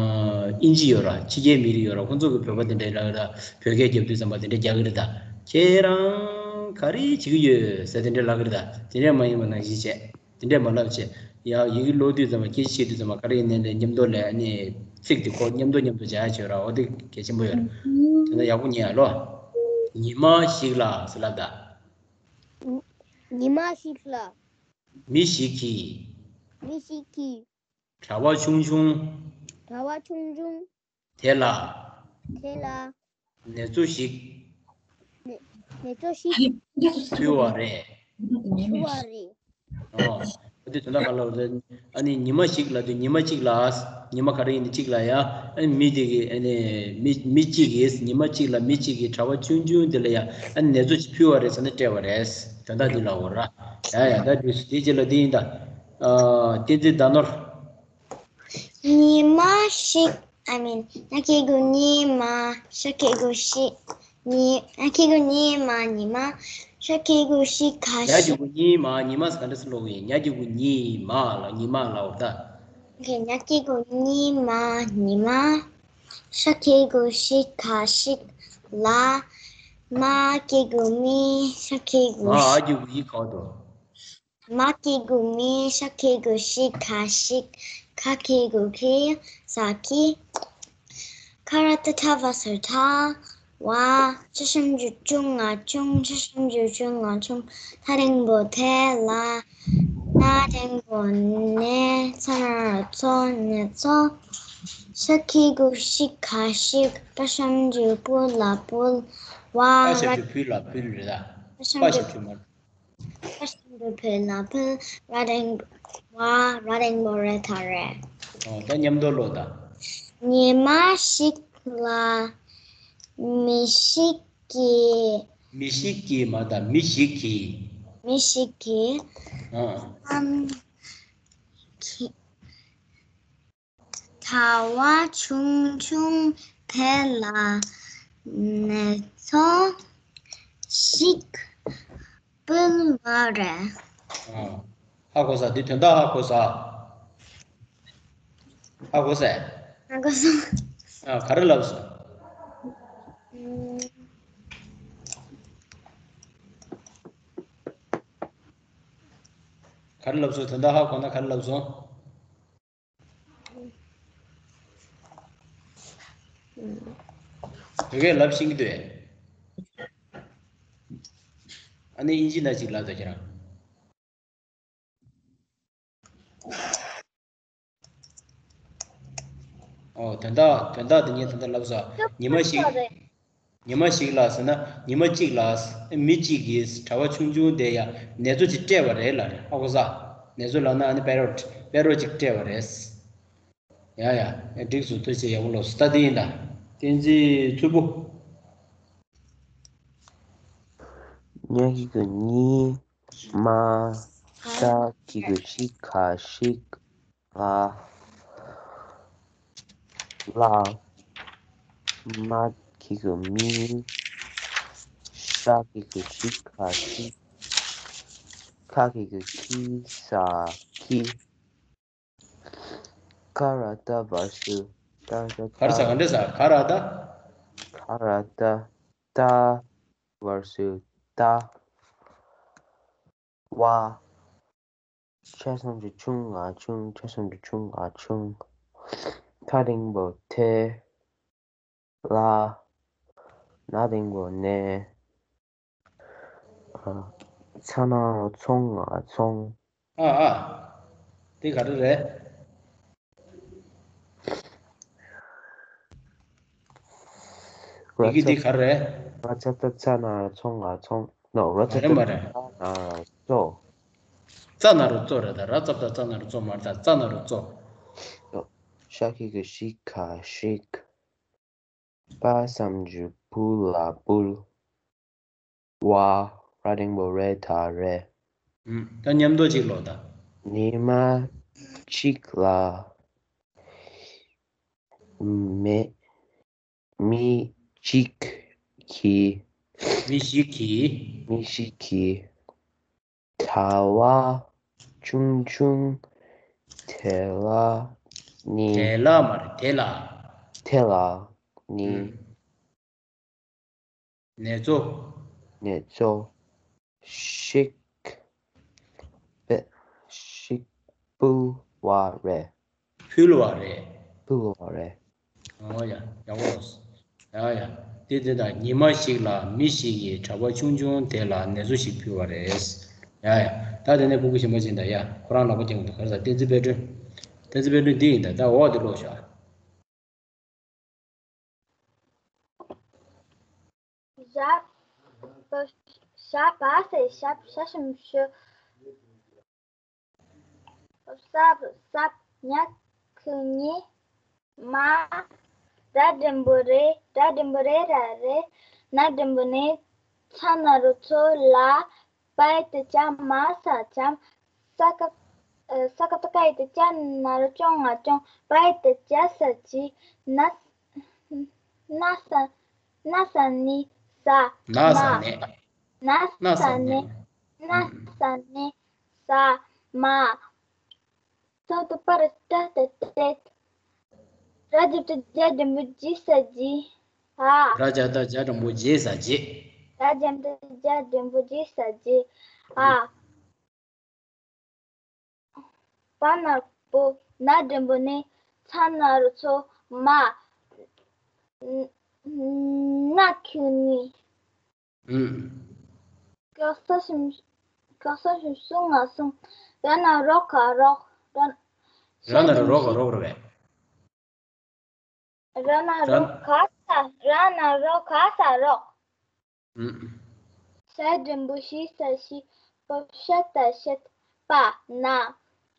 ཨིན་ཇི་ཡོད་ར། ཕྱི་རྒྱལ་མི་རིགས་ཡོད་ར། ཁོང་ཚོ་གི་བོད་པ་དེ་འདྲའི་ལབ་ཀྱི་རེད། བོད་སྐད་རྒྱབ་དུས་ཙམ་པ་དེ་འདྲའི་རྒྱག་གི་རེད་ད། ཁྱེད་རང་ག་རེ་བྱེད་ཀྱི་ཡོད་ཟེར་དེ་འདྲའི་ལབ་ཀྱི་རེད་ད། དེ་འདྲའི་མ་ཡིན་པ་ནང་བཞིན་བྱས། དེ་འདྲས་མ་ལབ་བྱས། ཡ་ཡི་གེ་ཀློག་དུས་ཙམ་པ། སྐད་ཆ་བཤད་དུས་ཙམ་པ། ག་རེ་ཡིན་ནའི་ནས་མཉམ་དུ་ལས་ནི་ཚིག་དེ་ཁོ་མཉམ་དུ་མཉམ་དུ་སྦྱར་ཡ་བྱོས་ར། འོ་དེ་གལ་ཆེན་པོ་ཡོད་ར། དེ་ན་ཡག་པོ་ཉན་ཨ་ལོ། ཉི་མ་ཞིག་ལ་ཟེར་ལབ་ད། ཉི་མ་ཞིག་ལ། མི་ཞིག་གིས། མི་ཞིག་གིས། གྲྭ་པ་ཆུང་ཆུང་། གྲྭ་པ་ཆུང་ཆུང་། དེ་ལ། དེ་ལ། ནེ་ཙོ་ཞིག་ནེ་ནེ་ཙོ་ཞིག་ཕུལ་བ་རེད། ཕུལ་བ་རེད། ཨོ། ཨ་དེ་དོན་དག་ག་ལ་རེད། ཨ་ནི་ཉི་མ་ཞིག་ལ་དེ། ཉི་མ་གཅིག་ལ། ཉི་མ་ག་རེ་ཡིན་ནི་གཅིག་ལ་ཡ། ཨ་ནི་མི་དེ་གི། ཨ་ནི་མི་མི་གཅིག་གིས། ཉི་མ་གཅིག་ལ་མི་གཅིག་གིས་གྲྭ་པ་ཆུང་ཆུང་དེ་ལ་ཡ། ཨ་ནི་ནེ་ཙོ་ཞིག་ཕུལ་བ་རེད་ཟེར་ནས་སྤྲད་པ་རེད། དོན་དག་འདི་ལ་འོ་ར། ཡ་ཡ། ད་འགྲིག་སོང་། དེ་རྗེས་ལ་འདི་ཡིན་ད། ཨ་བསྟན་འཛིན་ཟླ་ནོར། ཉི་མ་ཞིག I mean ཉ་གི་གུ་ཉི་མ། ཤ་གི་གུ་ཤིག་ཉི། ཉ་གི་གུ་ཉི་མ། ཉི་མ། ཤ་གི་གུ་ཤི་ག་ཤིག་ཉ་གི་གུ་ཉི་མ། ཉི་མ་ཟེར་ག་འདྲ་སེ་ཀློག་གི་ཡིན། ཉ་གི་གུ་ཉི་མ་ལ། ཉི་མ་ལ་འོ་ད། ཉ་གི་གུ་ཉི་མ། ཉི་མ། ཤ་གི་གུ་ཤི་ག་ཤིག་ལ། མ་གི་གུ་མི། ཤ་གི་གུ་མ། ཤི། འ་གི་གུ་འི་ག་འོ་དོ། མ་གི་གུ་མི། ཤ་གི་གུ་ཤི་ག་ཤིག་ཁ་གི་གུ་ཁི། ས་ཁི། ཁ་ར་ཏ་ཐ་བ་ས་ཐ། བ། ཆ་ཞབས་ཀྱུ་ཆུ་ང་ཆུང་། ཆ་ཞབས་ཀྱུ་ཆུ་ང་ཆུང་། ཐ་རིང་པོ་ཐེ་ལ། ན་རིང་པོ་ནེ། ཚ་ན་རོ་ཚོ། ནེ་ཚོ། ཤ་གི་གུ་ཤི་ག་ཤིག་པ་ཞབས་ཀྱུ་པུ་ལ་པུལ། བ། པ་ཞབས་ཀྱུ་བུ་ལ་བུལ་རེད་ད། པ་ཞབས་ཀྱུ་མ། ཁ་ཤིན་ཏུ་བོད་ལ་བོད། ར་རིང་བ། ར་རིང་པོ་རེ་ད་རེད། ཨོ། ད་མཉམ་དུ་ཀློག་ད། ཉི་མ་ཞིག་ལ་མི་ཞིག་གིས། མི་ཞིག་གིས་མ་ད། མི་ཞིག་གིས། མི་ཞིག་གིས། ཨ། ཨམ། ཁྱི། ཟླ་བ་ཆུང་ཆུང་དེ་ལ་ནེ་ཙོ་ཞིག་ཕུལ་བ་རེད། ཨ། ཧ་གོ་ས། འདི་དོན་དག་ཧ་གོ་ས། ཧ་གོ་ས། ཧ་གོ་སོང་། ཨ། ག་རེ་ལབ་སོང་། ཨུམ། ག་རེ་ལབ་སོང་། དོན་དག་ཧ་གོ་ན་ག་རེ་ལབ་སོང་། བོད་སྐད་ལབ་ཤེས་ཀྱི་འདུག་ཨ། ཨ་ནི་དབྱིན་ཇི་ནང་ཅིག་ལབ་དང་ཁྱེད་རང་། ཨོ། དོན་དག་དོན་དག་དེ་ངས་ད་ལྟ་ལབ་ས། ཉི་མ་ཞིག་ཉི་མ་ཞིག་ལ་ཟེར་ན། ཉི་མ་གཅིག་ལ་མི་གཅིག་གིས་གྲྭ་པ་ཆུང་ཆུང་དེ་ཡ་ནེ་ཙོ་ཅིག་སྤྲད་པ་རེད་ལབ་རེད། ཧ་གོ་ས། ནེ་ཙོ་ལབ་ན་ཨ་ནི་པེ་རོ་ཊི། པེ་རོ་ཊི་ཅིག་སྤྲད་པ་རེད། ཡ་ཡ། འགྲིག་སོང་། ཐུགས་རྗེ་ཆེ། ཡག་པོ་ལབ་སོང་། ད་དེ་ཡིན་ད། བསྟན་འཛིན་མཚུར་ཕུ། ཉ་གི་གུ་ཉི་མ། ཤ་གི་གུ་ཤི་ག་ཤིག་ལ། ལ། མ་གི་གུ་མི། ཤ་གི་གུ་ཤི་ག་ཤིག་ཁ་གི་གུ་ཁི། ས་ཁི། ཁ་ར་ཏ་བར་སུ་ཏ་ར་ཏ། ག་རེ་ཟ། ག་འདྲ་ཟ། ག་ར་ཏ། ག་ར་ཏ། ཏ་བར་སུ་ཏ། བ། ཆ་ཞབས་ཀྱུ་ཆུ་ང་ཆུང་། ཆ་ཞབས་ཀྱུ་ཆུ་ང་ཆུང་། ཐ་རིང་པོ་ཐེ། ལ། ན་རིང་པོ་ནེ། ཨ། ཚ་ན་རོ་ཚོ་ང་ཚོང་། ཨ་ཨ། འདི་ག་རེ་རེད། ཡི་གེ་འདི་ག་རེ་རེད། ར་ཙ་ཏ་ཚ་ན་རོ་ཚོ་ང་ཚོང་། ནོ། ར་ཙ་ཏ་མ་རེད་མ་རེད། ཚ་ན་རོ་ཙོ། ཙ་ན་རོ་ཙོ་རེད་ད། ར་ཙ་ཏ་ཙ་ན་རོ་ཙོ་མ་རེད་ད། ཙ་ན་རོ་ཙོ། ཤ་གི་གུ་ཤི་ག་ཤིག་པ་ཞབས་ཀྱུ་པུ་ལ་པུལ། བ། ར་འགྲེང་བུ་རེ་ད་རེད། ཨུམ། ད་མཉམ་དུ་ཅིག་ཀློག་དང་། ཉི་མ་གཅིག་ལ་མི་མི་གཅིག་གིས་ མི་ཞིག་གིས། མི་ཞིག་གིས། དྲ་བ་ཆུང་ཆུང་དེ་ལ་ནི། དེ་ལ་མ་རེད། དེ་ལ། དེ་ལ་ནི། ཨུམ། ནེ་ཙོ། ནེ་ཙོ་ཞིག་པེ་ཞིག་ཕུལ་བ་རེད། ཕུལ་བ་རེད། ཕུལ་བ་རེད། ཨོ་ཡ། ཡག་པོ་འདུག་ཡ་ཡ། དེ་དེ་དང་ཉི་མ་ཞིག་ལ་མི་ཞིག་གིས་གྲྭ་པ་ཆུང་ཆུང་དེ་ལ་ནེ་ཙོ་ཞིག་ཕུལ་བ་རེད། ཡ་ཡ། ད་དེ་ནས་སྤུ་གུ་གཞན་པ་ཅིག་དང་། ཡ། ཁོ་རང་ལག་པ་བརྐྱངས་འདུག་ག་རེ་ཟ། བསྟན་འཛིན་དཔལ་སྒྲོན། བསྟན་འཛིན་དཔལ་སྒྲོན། འདི་ཡིན་ད། ད་འོག་དེ་ཀློག་ཤོག་ཞབས་པ་ཞབས་པ་ཞབས་ཞབས་ཞབས་ཞུ། ཟབ་ཟབ་ཉ་ཁུ་ཉི་མ། ར་འགྲེང་བུ་རེ། ར་འགྲེང་བུ་རེ་ར་རེ། ན་འགྲེང་བུ་ནི། ཚ་ན་རོ་ཚོ་ལ། པ་ཡ་བཏགས་པ་པ་མ་ས་པའམ། ས་ཀ་ཨ་ས་ཀ་བཏགས་སྐ་ཡ་བཏགས་སྐྱ་ན་རོ་སྐྱོ་ང་སྐྱོང་། པ་ཡ་བཏགས་པ་པ་ས་པ་བྱི། ན་ན་ས་ན་ས་ནི་ཟ་མ། ན་ས་ནི། ན་ས་ནི། ན་ས་ནི་ཟ་མ། ས་བཏགས་སྦ་ར་སྦྲ་བཏགས་སྦྲད། ར་ཇ་བཏགས་རྗ་འགྲེང་བུ་རྗེ་ས་རྗེས། ཨ། ར་ཇ་བཏགས་རྗ་འགྲེང་བུ་རྗེ་ས་རྗེས། ར་ཇ་བཏགས་རྗ་འགྲེང་བུ་རྗེ་ས་རྗེས། ཨ། བ་ན་བུ། ན་འགྲེང་བུ་ནི། ཚ་ན་རོ་ཚོ་མ། ན་ཁུ་ནི། ཨུམ། ག་ས་ཞབས་ག་ས་ཞབས་ཀྱུ་ང་གསུམ། ར་ན་རོ་ག་རོགས། ར། ར་ན་རོ་རོ་ག་རོགས་རེད་པས། ར་ན་རོ་ག་ས། ར་ན་རོ་ག་ས་རོགས། ཨུམ། ཞ་འགྲེང་བུ་ཞི་ས་ཞིས། པ་ཞ་བཏགས་པ་ཞད། པ། ན།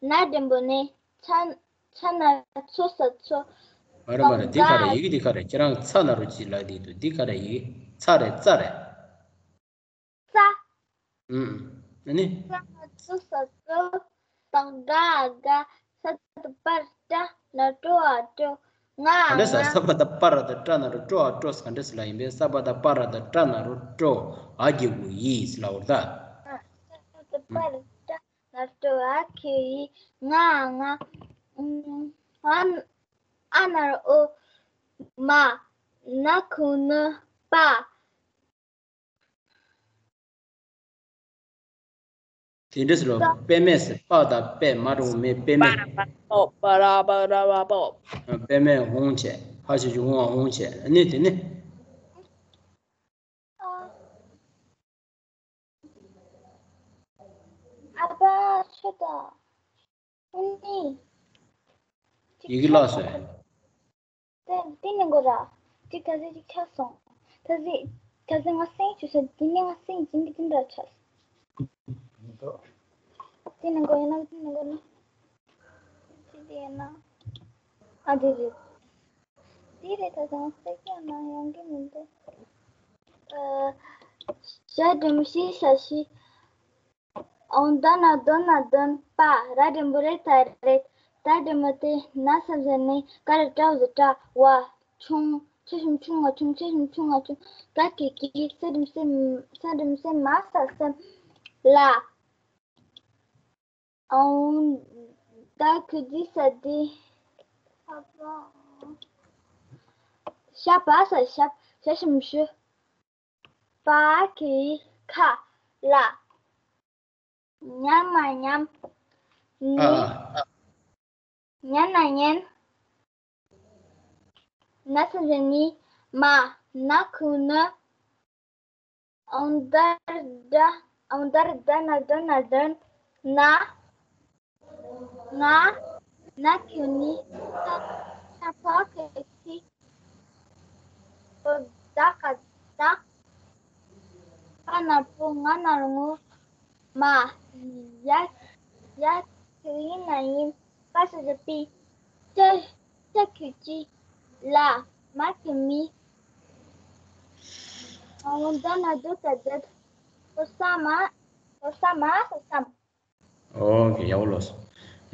ན་འགྲེང་བུ་ནི། ཚ་ཚ་ན་ཚོ་ས་ཚོ། མ་རེད་མ་རེད། འདི་ག་རེ་ཡི་གེ། འདི་ག་རེ། ཁྱེད་རང་ཚ་ན་རོ་ཅིག་ལབ་བསྡད་འདུག་འདི་ག་རེ་ཡི་གེ། ཚ་རེད། ཙ་རེད། ཙ། ཨུམ། ཨ་ནི། ཙ་ན་ཚོ་ས་ཚོ། ཏ་ག་ག་ས་བཏགས་སྦ་ར་སྦྲ། ན་རོ་སྦྲ་ཨ་སྦྲོ། ང་ང་། ག་འདྲ་ཟེར། ས་བ་བཏགས་སྦ་ར་བཏགས་སྦྲ་ན་རོ་སྦྲོ་ཨ་སྦྲོ་ཟེར། ག་འདྲ་ཟེར་ལབ་ཡིན་པས། ས་བ་བཏགས་སྦ་ར་བཏགས་སྦྲ་ན་རོ་སྦྲོ། འ་གི་གུ་འི་ཟེར་ལབ་པ་རེད་ད། ས་བཏགས་སྦ་ར་སྦྲ། ན་རོ་སྦྲོ། འ་གི་གུ་འི། ང་ང་། ཨ་ན། ཨ་ན་རོ་ཨོ། མ། ན་ཁུ་ནུ་པ། དེ་འདྲ་ཟེར་ལོ། པདྨས་ཟེར། པ་དང་པད་མ་འགྲེང་བུ་མེ། པདྨས། པ་ར་པ་ར་པ་ར་པ་ར་པ་པ། པདྨས་འོང་བྱས། ཕ་ཞབས་ཀྱུ་འོང་། འོང་བྱས། ཨ་ནི་དེ་ནི། ཨ་ཕ་ཆོས་དང་། ཨུ་ནི། ཡི་གེ་བརླགས་སོང་། དེ་དེ་ནི་མགོ་ར། ཅིག་ད་ཟེ་ཅིག་ཆགས་སོང་། ད་ཟེ་ད་ཟེ་ང་སེང་ཆུ་ས་དེ་ནི་ང་སེང་ཅིང་གི་དེ་འདྲ་ཆགས། དེ་ནི་མགོ་ཡིན་ན་དེ་ནི་མགོ་ན། ཅི་དེ་ཡིན་ན། ཨ་དེ་རེད། དེ་རེད། ད་ཟེ་ང་སེང་ཡང་ན་ཡོང་གི་མི་འདུག་ཨ། ཞ་འགྲེང་བུ་ཞི་ས་ཞིས། འོ་ན་འདོ་ན་འདོན། པ། ར་འགྲེང་བུ་རེ་ད་རེད། ད་འགྲེང་བུ་དེ། ན་ས་བཞི་ནི། ཀ་ར་ཏྲ་འོ་ཟ་ཏྲ། བ། ཆུང་། ཆ་ཞབས་ཀྱུ་ཆུ་ང་ཆུང་། ཆ་ཞབས་ཀྱུ་ཆུ་ང་ཆུང་། ད་གི་གི་ས་འགྲེང་བུ་སེ། ས་འགྲེང་བུ་སེ་མ་ས་སེམས། ལ། འོ་ན་ད་གི་འདི་ས་འདི། ཞ་བ་ས་ཞབས། ཞ་ཞབས་ཞུ། པ་གི་ཁ་ལ། ཉ་མ་ཉམས། ཨ་ཉི། ཨ། ཉ་ན་ཉན། ན་ས་བཞི་ནི། མ། ན་ཁུ་ནུ། འོ་ན་ད་ར་སྦྲ། འོ་ན་ད་ར་སྦྲ་ན་འདོ་ན་འདོན། ན། ང་། ན་ཁུ་ནི། ས། ས་ཕ་གི་སི། བ་བཏགས་སྦ་བདག་པ་ན་བུ། ང་ན་ངུ། མ། ཡ། ཡ་ཁུ་ཡི་ན་ཡིན། པ་ས་བཞི་པི། ཅ། ཅ་ཁུ་ཅི། ལ། མ་ཁུ་མི། འོ་ན་ད་ན་འདོ་ས་འདོད། འོ་ས་མ། འོ་ས་མ་ས་སམ། ཨོ་ཁེ། ཡག་པོ་ལོས་སོང་།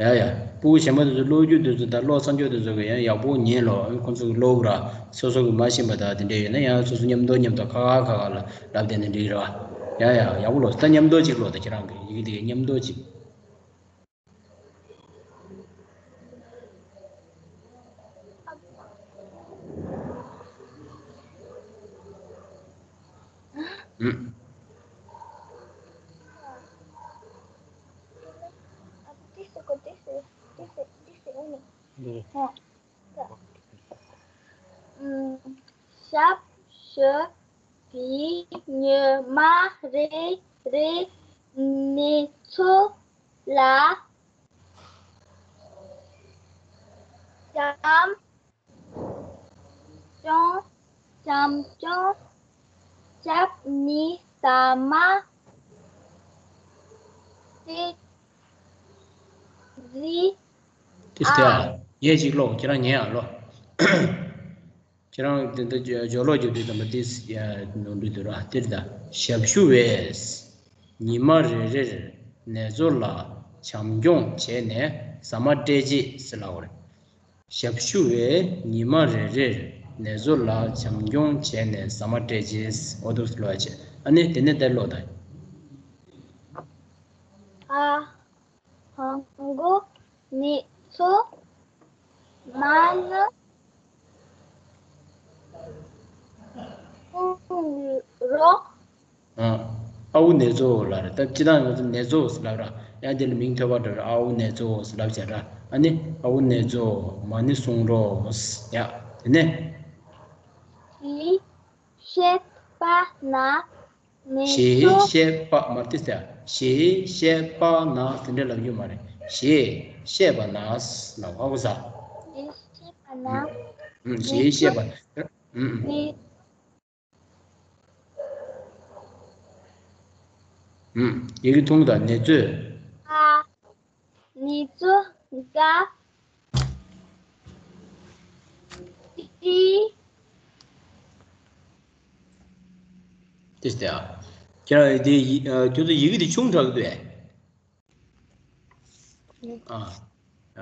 ཡ་ཡ། སྤུ་གུ་གཞན་པ་དེ་ཚོ་ཀློག་རྒྱུ་དེ་ཚོ་དང་ཀློག་བསམ་རྒྱུ་དེ་ཚོ་གི་ཡང་ཡག་པོ་ཉན་ལོ། ཁོང་ཚོ་གི་ཀློག་ར། སོ་སོ་གི་མ་ཤེས་པ་དང་དེ་འདྲ་ཡོད་ན་ཡང་སོ་སོ་མཉམ་དུ་མཉམ་དུ་ཁ་ཁ་ཁ་ཁ་ལ་ལབ་བསྡད་ན་འགྲིག་ར། ཡ་ཡ། ཡག་པོ་ལོ། ད་མཉམ་དུ་ཅིག་ཀློག་ད། ཁྱེད་རང་གི་ཡི་གེ་དེ་མཉམ་དུ་ཅིག་ཨུམ། ཞབས་ཞུ་བའི་ཉི་མ་རེ་རེའི་གནས་ཚུལ་ལ་བྱམས་སྐྱོང་བྱམས་སྐྱོང་བྱས་ནས་ཟ་མ་སྟེར་གཟིགས། ཏིས་ཏེ་ཨ། ངས་ཅིག་ཀློག་ཁྱེད་རང་ཉན་ཡང་ཀློག་ཁྱེད་རང་དེ་འདྲ་སྦྱོར་ཀློག་རྒྱབ་དུས་ཙམ་པ་ཏིས་ཡ་ནོར་འགྲོ་འདུག་ར། དེར་ད། ཞབས་ཞུ་བས་ཉི་མ་རེ་རེར་ནེ་ཙོ་ལ་བྱམས་སྐྱོང་བྱས་ནས་ཟ་མ་སྤྲད་རྗེས་ཟེར་ལབ་པ་རེད། ཞབས་ཞུ་བས་ཉི་མ་རེ་རེར་ནེ་ཙོ་ལ་བྱམས་སྐྱོང་བྱས་ནས་ཟ་མ་སྤྲད་རྗེས། འོ་འདུག་སེ་ཀློག་ཡ་བྱས། ཨ་ནི་དེ་ནས་དེར་ཀློག་ད། ཨ། ཧང་གོ་ནེ་ཙོ་མ་ནི་ཁོང་རོགས། ཨ། ཨ་བུ་ནེ་ཙོ་ལབ་རེད། ད་སྤྱིར་བཏང་ང་ཚོ་ནེ་ཙོ་ལབ་ར། ཡང་དེ་ལ་མིང་ཐོས་པ་འདྲ་ར། ཨ་བུ་ནེ་ཙོ་ལབ་བྱས་ར། ཨ་ནི་ཨ་བུ་ནེ་ཙོ་མ་ནི་གསུང་རོགས། ཡ། དེ་ནས། ཞེས་བཤད་པ་ན། ནེ་ཞེས་ཙོ། བཤད་པ་མ་ཏིས་ཏེ། ཞེས་བཤད་པ་ན་དེ་འདྲ་ལབ་རྒྱུ་མ་རེད། ཞེས་བཤད་པ་ན་ལབ། ཧ་གོ་ས། ཞེས་བཤད་པ་ན། ཨུམ། ཞེས་བཤད་པ། ཨུམ། ནེ། ཨུམ། ཡི་གེ་ཐུང་དང་ནེ་ཙོས། ཨ། ནེ་ཙོ་ག་ཏི། ཏིས་ཏེ་ཨ། ཁྱེད་རང་དེ་ཡི་ཨ། ཁྱོད་ཚོ་ཡི་གེ་དེ་ཆུང་དྲགས་འདུག་ཨ།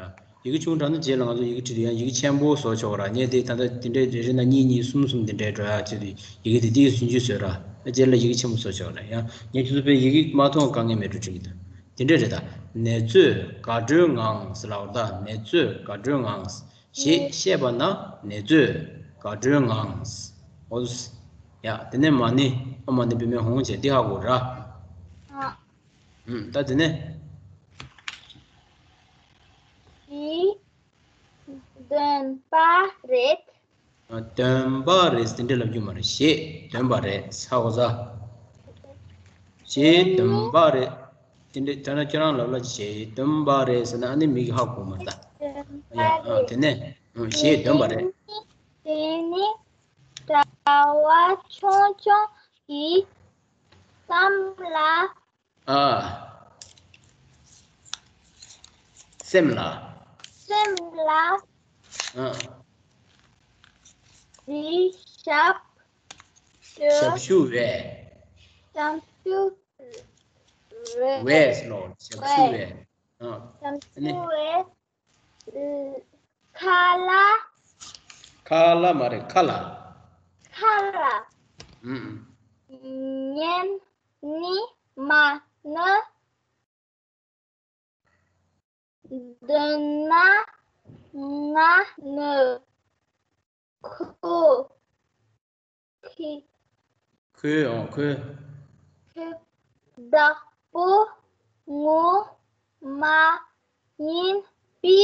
ཨ། ཡི་གེ་ཆུང་དྲགས་ན་རྗེས་ལ་ང་ཚོ་ཡི་གེ་བྲིས་དུས་ཡང་ཡི་གེ་ཆེན་པོ་བཟོ་ཆོག་ར། ངས་དེ་ད་ལྟ་དེ་འདྲའི་རེ་རེ་ན་གཉིས་གཉིས་གསུམ་གསུམ་དེ་འདྲའི་འགྲོ་ཡག་ཆེད་དུ་ཡི་གེ་དེ་དེ་གི་སུན་ཆུ་བཟོས་ར། རྗེས་ལ་ཡི་གེ་ཆེན་པོ་བཟོ་ཆོག་ར། ཡང་ངས་ཁྱོད་ཚོ་དཔེ་ཡི་གེ་མ་མཐོང་དཀའ་ངལ་མེད་འགྲོ་དྲན་གྱི་འདུག་དེ་འདྲ་རེད་ད། ནེ་ཙོས་དགའ་སྤྲོའི་ངང་ཟེར་ལབ་པ་རེད་ད། ནེ་ཙོས་དགའ་སྤྲོའི་ངང་། ཞེས་བཤད་པ་ན་ནེ་ཙོས་དགའ་སྤྲོའི་ངང་། འོ། ཡ། དེ་ནས་མ་ནི། ཨ། མ་ནི་བུད་མེད་ཧོང་བྱས་འདི་ཧ་གོ་ར། ཨ། ཨུམ། ད་དེ་ནས། ཞེས་འདོན་པ་རེད། ཨ། འདོན་པ་རེད། དེ་འདྲ་ལབ་རྒྱུ་མ་རེད། ཞེས་འདོན་པ་རེད། ཧ་གོ་ས། ཞེས་འདོན་པ་རེད། དེ་འདྲ་ཐ་ན་ཁྱེད་རང་ལབ་ལ་ཞེས་འདོན་པ་རེད་ཟེར་ན་ཨ་ནི་མི་གིས་ཧ་གོ་མ་རེད་ད། ཡ། ཨ། དེ་ནས། ཨ། ཞེས་འདོན་པ་རེད། དེ་ནི་གྲྭ་བ་ཆུང་ཆུང་གི་སེམས་ལ། ཨ། སེམས་ལ། སེམས་ལ། ཨ། འདི་ཞབས་ཞུ། ཞབས་ཞུ་བས། ཞབས་ཞུ་བས། བས་ལོ། ཞབས་ཞུ་བས། ཨ། ཞབས་ཨ་ནི། ཞུ་བས། ཁ་ལག་ཁ་ལག་མ་རེད། ཁ་ལག་ཁ་ལག་ཨུམ། ཉན་ནི་མ་ནི། འདོན་ན་ང་ནི་ཁོ། ཁོ། ཁོ། ཨོ། ཁོ། ཁོ་བདག་པོ་ངོ་མ་ཡིན་པའི་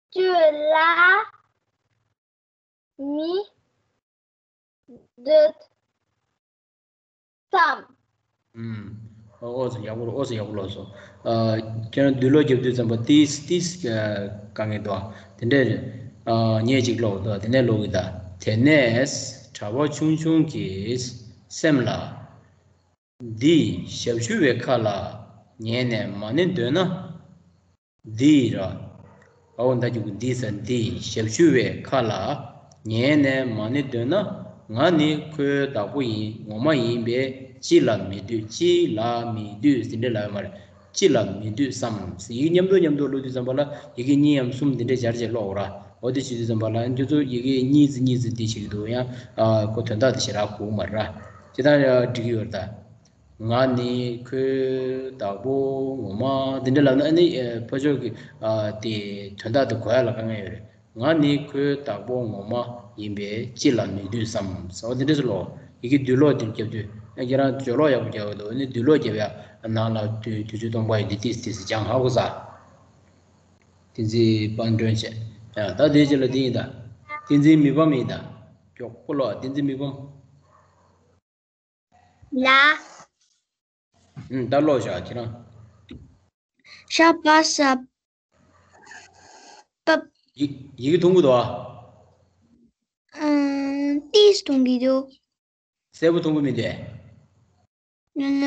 སྤྱོད་ལ་མི་འདོད་བསམ། ཨུམ། ཨོ་ཙི་ཡག་པོ། ཨོ་ཙི་ཡག་པོ་ལབ་སོང་། ཨ། ཁྱེད་རང་འདུག་ཀློག་རྒྱབ་དུས་ཙམ་པ་ཏིས་ཏིས་དཀའ་ངལ་འདུག་ཨ། དེ་འདྲས་རེད། ཨ། ངས་ཅིག་ཀློག་འདུག་དེ་ནས་ཀློག་གི་ད། དེ་ནས་གྲྭ་པ་ཆུང་ཆུང་གི་སེམས་ལ། འདི་ཞབས་ཞུ་བའི་ཁ་ལ་ཉན་ནས་མ་ཎི་འདོན་ན། འདི་ར། ཨའོ་ད་རྒྱུག་འདི་ཟེར། འདི་ཞབས་ཞུ་བའི་ཁ་ལ་ཉན་ནས་མ་ཎི་འདོན་ན། ང་ནི་ཁོའི་བདག་པོ་ཡིན། ངོ་མ་ཡིན་པས་ཅི་ལ་མི་འདོད། ཅི་ལ་མི་འདོད་ཟེར་འདྲ་ལབ་ཡོད་མ་རེད། ཅི་ལ་མི་འདོད་བསམ། ཡི་གེ་མཉམ་དུ་མཉམ་དུ་ཀློག་དུས་ཙམ་པ་ལ་ཡི་གེ་གཉིས་ཡམ་གསུམ་འདི་འདྲའི་སྦྱར་བྱས་ཀློག་ར། འོ་དེ་བྱེད་དུས་ཙམ་པ་ལ་འདི་ཚོ་ཡི་གེ་གཉིས་ཙི་གཉིས་ཙི་འདི་བྱེད་ཀྱི་འདུག་ཡང་ཨ་ཁོ་དོན་དག་དེ་ཞེ་དྲག་གོ་གི་མ་རེད་ར། ཇི་ལྟར་འགྲིག་གི་ཡོད་རེད་ད། ང་ནི་ཁོའི་བདག་པོ་ངོ་མ་འདི་འདྲ་ལབ་ན་ཨ་ནི་ཕར་ཕྱོགས་ཀྱི་ཨ་དེ་དོན་དག་དེ་གོ་ཡ་ལ་དཀའ་ངལ་ཡོད་རེད། ང་ནི་ཁོའི་བདག་པོ་ངོ་མ་ཡིན་པས་ཅི་ལ་མི་འདོད་བསམ། ཟེར་བ་དེ་འདྲ་ཟེར་ལོ། ཡི་གེ་བསྡུས་ཀློག་དེ་རྒྱབ་དུས་ཨ་ཁྱེད་རང་སྦྱོར་ཀློག་ཡག་པོ་རྒྱག་གི་འདུག་ཨ་ནི་བསྡུས་ཀློག་རྒྱབ་ཡ་ནང་ལ་དུས་དུས་ཚོད་སྟོང་པ་ཡི་འདི་ཏིས་ཏིས་སྦྱང་ཧ་གོ་ས། བསྟན་འཛིན་དཔལ་སྒྲོན་བྱས། ཡང་ད་དེའི་རྗེས་ལ་འདི་ཡིན་ད། བསྟན་འཛིན་མི་ཕམ་ཡིན་ད། མགྱོགས་པོ་ལོ་བསྟན་འཛིན་མི་ཕམ། ལ། ཨུམ་ད་ཀློག་བཞག་ཁྱེད་རང་། ཤ་པ་ས་པ། ཡི་ཡི་གེ་མཐོང་གི་འདུག་ཨ། ཨང་ཏིས་མཐོང་གི་འདུག་གསལ་པོ་མཐོང་གི་མི་འདུག་ཡ་ཡ།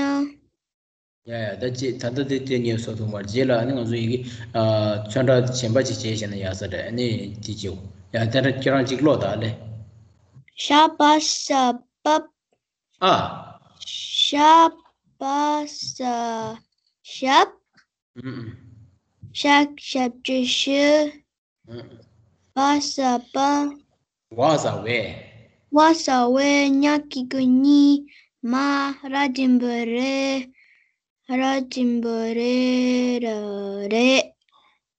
ཡ་ཡ་ད་ཅི་ད་ལྟ་དེ་དེ་ངས་བཟོ་ཐུབ་མ་རེད། རྗེས་ལ་ཨ་ནི་ང་ཚོ་ཡི་གེ་ཨ་ཚོན་ཁྲ་གཞན་པ་ཅིག་བྱས་བྱས་ན་ཡག་ས་རེད། ཨ་ནི་དེ་ཅིའོ་ཡ་དེ་འདྲ་ཁྱེད་རང་ཅིག་ཀློག་ད་ཨ་ལེ། ཤ་པ་ས་པ། ཨ། ཤ་པ་ས་ཞབས། ཨུམ་ཨུམ། ཤ་ཞབས་ཀྱུ་ཤུ། པ་ས་པ། བ་ས་བས། བ་ས་བས། ཉ་གི་གུ་ཉི། མ། ར་འགྲེང་བུ་རེ། ར་འགྲེང་བུ་རེ་ར་རེད།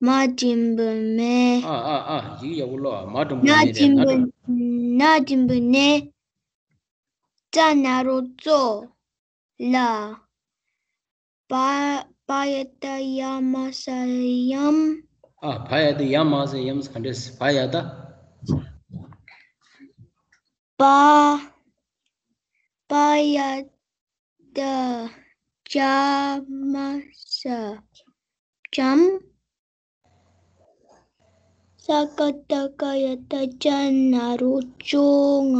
མ་འགྲེང་བུ་མེ། ཨ་ཨ་ཨ་ཡིག་ཡག་པོ་ཀློག་ཨ། མ་འགྲེང་བུ་ན་ནི་རེད། ན་འགྲེང་བུ་ན་འགྲེང་བུ་ནེ། ཙ་ན་རོ་ཙོ། ལ། བ། བ་ཡ་བཏགས་ཡ་མ་ས་ཡམ། ཨ། བ་ཡ་བཏགས་ཡ་མ་ས་ཡམ་ཟེར་ག་འདྲས། བ་ཡ་བཏགས། བ། བ་ཡ་བཏགས་བྱ་མ་ས་བྱམས། ས་ཀ་བཏགས་སྐ་ཡ་བཏགས་སྐྱ་ན་རོ་སྐྱོ་ང་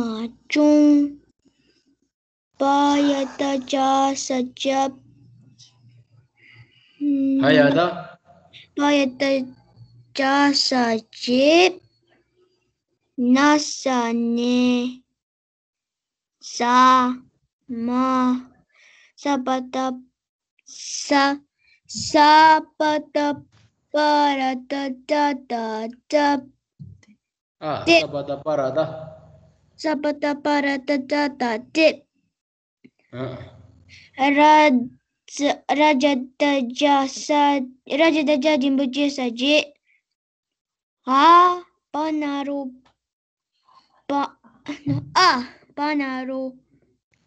སྐྱོང་། བ་ཡ་བཏགས་བྱ་ས་བྱབས། བ་ཡ་བཏགས། བ་ཡ་བཏགས་བྱ་ས་བྱེད། ན་ས་ནས། ཟ། མ། ས་པ་བཏགས། ས། ས་པ་བཏགས་པ་ར་བཏགས་སྐྲ་བཏགས་སྐྲ། ཨ། ཏེ། ས་པ་བཏགས་པ་ར་བཏགས། ས་པ་བཏགས་པ་ར་བཏགས་སྐྲ་བཏགས་སྐྲ། ཨ། ར། ར་ཇ་བཏགས་རྗ་ས། ར་ཇ་བཏགས་རྗ་འགྲེང་བུ་རྗེ་ས་རྗེད། ཨ། བ་ན་རོ། བ། ཨ། བ་ན་རོ།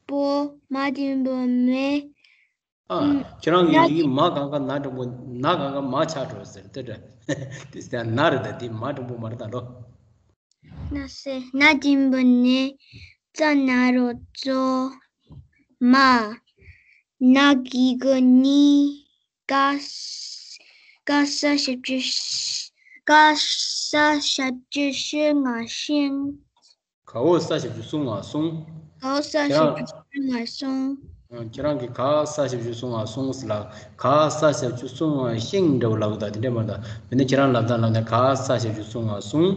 བོ། མ་འགྲེང་བུ་མེ། ཨ། ཁྱེད་རང་གི་ཡི་གེ་མ་གང་ག་ན་འགྲེང་བུ། ན་གང་ག་མ་ཆགས་འགྲོ་ཟེར་དེ་འདྲ། དེ་ཟེར་ན་རེད་ད། དེ་མ་འགྲེང་བུ་མ་རེད་ད་ལོ། ན་ས་ན་འགྲེང་བུ་ན། ཙ་ན་རོ་ཙོ། མ། ན་གི་གུ་ནི། ག་ས། ག་ས་ཞབས་ཀྱུ་ཤ། ག་ས་ཞབས་ཀྱུ་ཤུ་ང་ཤིང་། གའོ་ས་ཞབས་ཀྱུ་སུ་ང་སུང་། གའོ་ས་ཞབས་ཀྱུ་སུ་ང་སུང་། ཁྱེད་རང་གིས་ག་ས་ཞབས་ཀྱུ་སུ་ང་སུང་ཟེར་ལ། ག་ས་ཞབས་ཀྱུ་སུ་ང་ཤིང་འདྲ་བོ་ལབ་གི་ད་དེ་འདྲ་མ་རེད་ད། མི་ནི་ཁྱེད་རང་ལབ་སྟངས་ལབ་ན་ག་ས་ཞབས་ཀྱུ་སུ་ང་སུང་།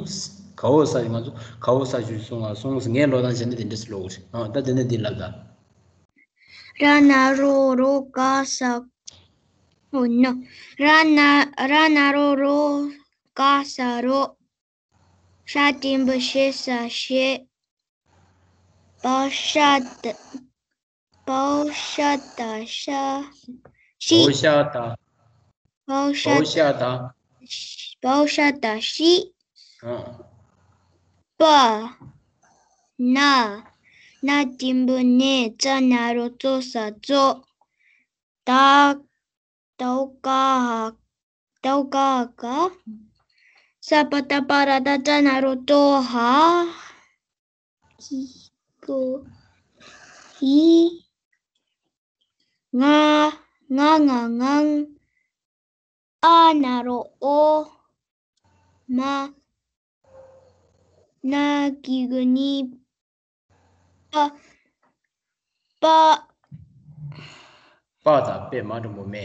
གའོ་ས་ང་ཚོ་གའོ་ས་ཞབས་ཀྱུ་སུ་ང་སུང་ཟེར། ངས་ཀློག་སྟངས་བྱས་ན་དེ་འདྲ་ཟེར་ཀློག་གི་རེད། ཨ། ད་དེ་ནས་འདི་ལབ་ད། ར་ན་རོ་རོ་ག་ས། ཨོ་ནོ། ར་ན་ར་ན་རོ་རོ་ག་ས་རོ། ཤ་འགྲེང་བུ་ཤེ་ས་ཤེད། བའོ་ཤ་བཏགས། བའོ་ཤ་བཏགས་ཤ། ཤི། བའོ་ཤ་བཏགས། བའོ་ཤ། བའོ་ཤ་བཏགས། བའོ་ཤ་བཏགས་ཤི། ཨ། པ། ན། ན་འགྲེང་བུ་ན། ཙ་ན་རོ་ཙོ་ས་ཙོ། ད། དའོ་ཀ་ཧ། དའོ་ཀ་ཧ་ག། ས་པ་བཏགས་པ་ར་བཏགས་སྐྲ་ན་རོ་སྐྲོ་ཧ། གི་གུ་གི། ང་། ང་ང་ངང་། ཨ་ན་རོ་ཨོ། མ། ན་གི་གུ་ནི། པ། པ། པ་དང་པད་མ་འགྲེང་བུ་མེ།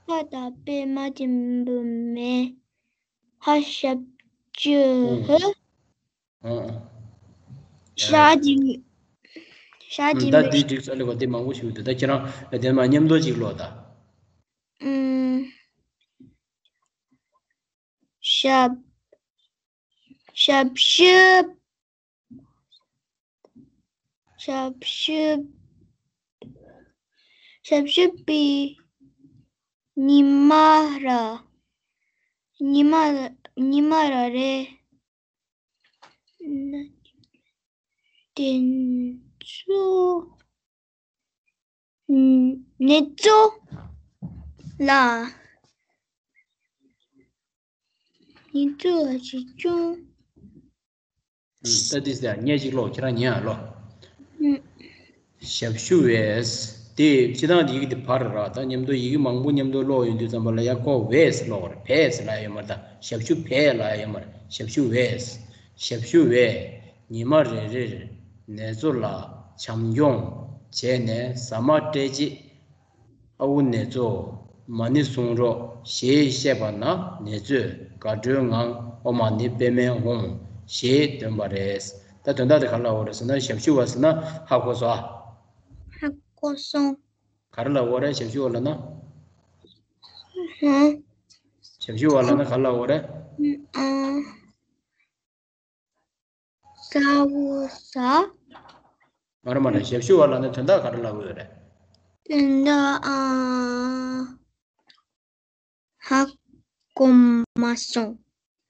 པ་དང་པད་མ་འགྲེང་བུ་མེ། ཧ་ཞབས་ཀྱུ་ཧུ། ཨང་། ཨང་། ཤ་འགྲེང་། ཤ་འགྲེང་བུ། ད་འདི་འགྲིག་ས་ལེ་བ་འདི་མང་པོ་ཞིག་འདུག་ད་ཁྱེད་རང་དེ་མ་མཉམ་དུ་ཅིག་ཀློག་ད། ཨུམ། ཞབས། ཞབས་ཞུ། ཞབས་ཞུ། ཞབས་ཞུ་པའི་ཉི་མ་ར། ཉི་མ། ཉི་མ་ར་རེ། དེ་ཚོ། ནེ་ཙོ་ལ། ནེ་ཙོ་ལ་ཅི་ཅུང་། ད་དེ་ཟེར་ཉལ་ཅིག་ལོ། ཁྱེད་རང་ཉལ་ཨ་ལོ། ཞབས་ཞུ་བས། དེ་སྤྱི་བཏང་ཡི་གེ་དེ་བར་ར། ད་མཉམ་དུ་ཡི་གེ་མང་པོ་མཉམ་དུ་ཀློག་ཡོང་དུས་ཙམ་པ་ལ་ཡ་ཀོ་བས་ཀློག་ར། བས་ལ་ཡོད་མ་རེད། ད་ཞབས་ཞུ་བས་ལ་ཡོད་མ་རེད། ཞབས་ཞུ་བས། ཞབས་ཞུ་བས་ཉི་མ་རེ་རེར་ནེ་ཙོ་ལ་བྱམས་སྐྱོང་བྱས་ནས་ཟ་མ་སྤྲད་རྗེས། ཨ་ཁུ་ནེ་ཙོ། མ་ཎི་གསུང་རོགས་ཞེས་བཤད་པ་ན། ནེ་ཙོས་དགའ་སྤྲོའི་ངང་ཨོཾ་མ་ཎི་པདྨེ་ཧཱུྃ་ཞེས་འདོན་པ་རེད། ད་དོན་དག་དེ་ག་རེ་ལབ་པ་རེད་ཟེར་ན། ཞབས་ཞུ་བ་ཟེར་ན་ཧ་གོ་སོང་ཨ། ཧ་གོ་སོང་། ག་རེ་ལབ་པ་རེད། ཞབས་ཞུ་བ་ལབ་ན། ཧུམ། ཞབས་ཞུ་བ་ལབ་ན་ག་རེ་ལབ་པ་རེད། ཨ། ས་འོག་ས། མ་རེད་མ་རེད། ཞབས་ཞུ་བ་ལབ་ན་དོན་དག་ག་རེ་ལབ་དགོས་རེད། དོན་དག་ཨ། ཧ་གོ་མ་སོང་།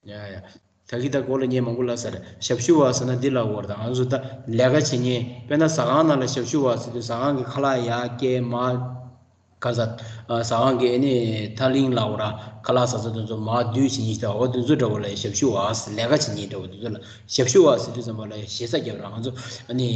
ཡ་ཡ། ད་གི་ད་གོ་ལ་ཉན་མང་པོ་ལབ་ས་རེད། ཞབས་ཞུ་བ་ཟེར་ན་འདི་ལབ་དགོས་རེད། ད་ང་ཚོ་ད་ལས་ཀ་བྱེད་མཁན། དཔེར་ན་ཟ་ཁང་ནང་ལ་ཞབས་ཞུ་བ་ཟེར་དུས་ཟ་ཁང་གི་ཁ་ལག་ཡར་བསྐྱལ་མར། ག་ས། ཨ། ཟ་ཁང་གི་ཨ་ནི་ཐག་རིང་ལ་འོ་ར་ཁ་ལག་ཟ་ས་དེ་ཚོ་མར་བསྡུས་བྱེད་མཁན་ཞིག་དང་། འོ་དེ་ཚོ་འདྲ་བོ་ལ་ཞབས་ཞུ་བ་ཟེར། ལས་ཀ་བྱེད་མཁན་འདྲ་བོ་དེ་ཚོ་ལ་ཞབས་ཞུ་བ་ཟེར་དུས་ཙམ་པ་ལ་ཞེ་ས་རྒྱབ་ར། ང་ཚོ་ཨ་ནི་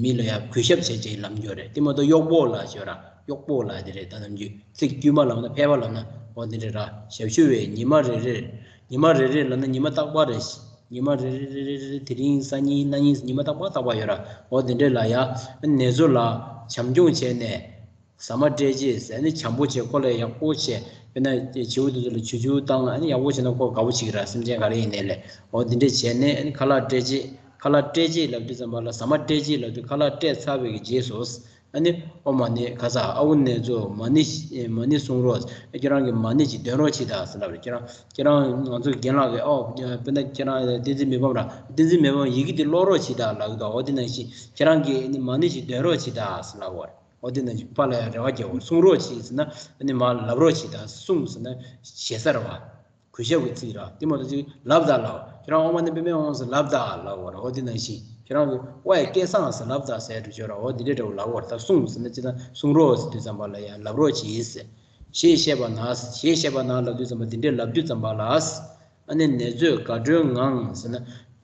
མི་ལ་ཡ་གུས་ཞབས་བྱེད་ཅེས་ལབ་རྒྱུ་རེད། དེ་མ་གཏོགས་གཡོག་པོ་ལ་ཞོར་ར། གཡོག་པོ་ལ་དེ་རེད། ད་ནམ་རྒྱུན་ཚིག་དཀྱུས་མ་ལབ་ན་ཕལ་པ་ལབ་ན་འོ་དེ་འདྲ་ར། ཞབས་ཞུ་བས་ཉི་མ་རེ་རེར། ཉི་མ་རེ་རེ་ལབ་ན་ཉི་མ་རྟག་པ་རེད། ཉི་མ་རེ་རེ་རེ་རེ་རེ་དེ་རིང་སང་ཉིན་གནངས་ཉིན་ཉི་མ་རྟག་པ་རྟག་པ་ཡོད་ར། འོ་དེ་འདྲ་ལ་ཡ་ནེ་ཙོ་ལ་བྱམས་སྐྱོང་བྱས་ནས། ཟ་མ་སྤྲད་རྗེས་ཟས་ནི་བྱམས་པོ་བྱས། ཁོ་ལ་ཡག་པོ་བྱས། དཔེར་ན་བྱིའུ་དེ་ཚོ་ལ་ཆུ་ཆུ་བཏང་། ཨ་ནི་ཡག་པོ་བྱས་ན་ཁོ་དགའ་པོ་བྱེད་ཀྱི་ར། སེམས་ཅན་ག་རེ་ཡིན་ནའི་ལས། འོ་དེ་འདྲས་བྱས་ནས་ཨ་ནི་ཁ་ལག་སྤྲད་རྗེས། ཁ་ལག་སྤྲད་རྗེས་ལབ་དུས་ཙམ་པ་ལ། ཟ་མ་སྤྲད་རྗེས་ལབ་དུས་ཁ་ལག་སྤྲད་ཚར་བའི་གི་རྗེས་སུ། ཨ་ནི་ཨོཾ་མ་ཎི། ག་ས། ཨ་ཁུ་ནེ་ཙོ་མ་ཎི་མ་ཎི་གསུང་རོགས། ཁྱེད་རང་གིས་མ་ཎི་ཅིག་འདོན་རོགས་བྱེད་དང་ཟེར་ལབ་རེད། ཁྱེད་རང་ཁྱེད་རང་ང་ཚོ་རྒན་ལགས་ཀྱིས། ཨོ་དཔེར་ན་ཁྱེད་རང་བསྟན་འཛིན་མི་ཕམ་ར། བསྟན་འཛིན་མི་ཕམ་ཡི་གེ་འདི་ཀློག་རོགས་བྱེད་དང་ལབ་ཀྱི་འདུག་འོ་དེ་ནང་བཞིན་ཁྱེད་རང་གིས་ཨ་ནི་མ་ཎི་ཅིག་འདོན་རོགས་བྱེད་དང་ཟེར་ལབ་པ་རེད། འོ་དེ་ནང་བཞིན་ཕར་ལ་ཡང་རེ་བ་རྒྱག་དགོས། གསུང་རོགས་བྱེད་ཟེར་ན་ཨ་ནི་མར་ལབ་རོགས་བྱེད་དང་། གསུང་ཟེར་ན་ཞེ་ས་རེད་བ། གུས་ཞབས་ཀྱི་ཚིག་ར། དེ་མ་གཏོགས་ཅིག་ལབ་དང་ལབ། ཁྱེད་རང་ཨོཾ་མ་ཎི་པདྨེ་ཧཱུྃ་ཟེར་ལབ་དང་ལབ་པ་ར། འོ་དེ་ནང་བཞིན་ཁྱེད་རང་གིས་ཝའི་སྐལ་བཟང་ཟེར་ལབ་དང་ཟེར་འགྲོ་ཆོག་ར། འོ་དེ་འདྲ་འདྲ་བོ་ལབ་པ་ར། ད་གསུང་ཟེར་ན་ཅི་ད་གསུང་རོགས་ཟེར་དུས་ཙམ་པ་ལ་ཡང་ལབ་རོགས་གྱིས་ཟེར། ཞེས་བཤད་པ་ན། ཞེས་བཤད་པ་ན་ལབ་དུས་ཙམ་པ། དེ་འདྲས་ལབ་དུས་ཙམ་པ་ལ། ཨ་ནི་ནེ་ཙོས་དགའ་སྤྲོའི་ངང་ཟེར་ན།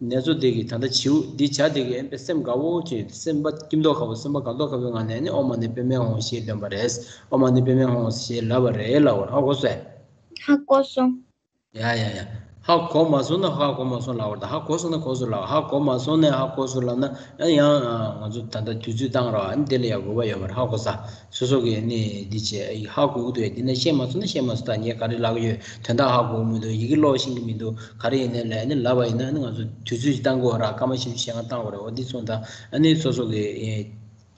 ནེ་ཙོ་དེ་གིས་ད་ལྟ་བྱིའུ་འདི་བྱ་དེ་གིས་ཨེ་སེམས་དགའ་བོ་བྱས། སེམས་པ་སྐྱིད་མདོག་ཁ་པོ། སེམས་པ་དགའ་མདོག་ཁ་པོའི་ངང་ནས་ནི་ཨོཾ་མ་ཎི་པདྨེ་ཧཱུྃ་ཞེས་འདོན་པ་རེད། ཨོཾ་མ་ཎི་པདྨེ་ཧཱུྃ་ཞེས་ལབ་པ་རེད་ལབ་པ་ར། ཧ་གོ་སོང་། ཧ་གོ་སོང་། ཡ་ཡ་ཡ། ཧ་གོ་མ་སོང་ན་ཧ་གོ་མ་སོང་ལབ་པ་རེད། ད་ཧ་གོ་སོང་ན་གོ་སོང་ལབ། ཧ་གོ་མ་སོང་ན་ཧ་གོ་སོང་ལབ་ན་ཡང་ང་ཚོ་ད་ལྟ་དུས་ཚོད་བཏང་ར། ཨ་ནི་དེ་ལ་ཡང་དགོས་པ་ཡོད་མ་རེད། ཧ་གོ་ས། སོ་སོ་གིས་ནི་འདི་བྱས། ཧ་གོ་གི་འདུག་འདི་ནས་ཤེས་མ་ཚར་ན་ཤེས་མ་ཚར། ད་ངས་ག་རེ་ལབ་ཀྱི་ཡོད། དོན་དག་ཧ་གོ་གི་མི་འདུག་ཡི་གེ་ཀློག་ཤེས་ཀྱི་མི་འདུག་ག་རེ་ཡིན་ནའི་ལབ། ཨ་ནི་ལབ་པ་ཡིན་ན་ཨ་ནི་ང་ཚོ་དུས་ཚོད་ཅིག་བཏང་དགོས་ར། སྐར་མ་བཞི་བཅུ་ཞེ་ལྔ་བཏང་དགོས་ར། འོ་འདི་སོང་ཙང་ཨ་ནི་སོ་སོ་གིས་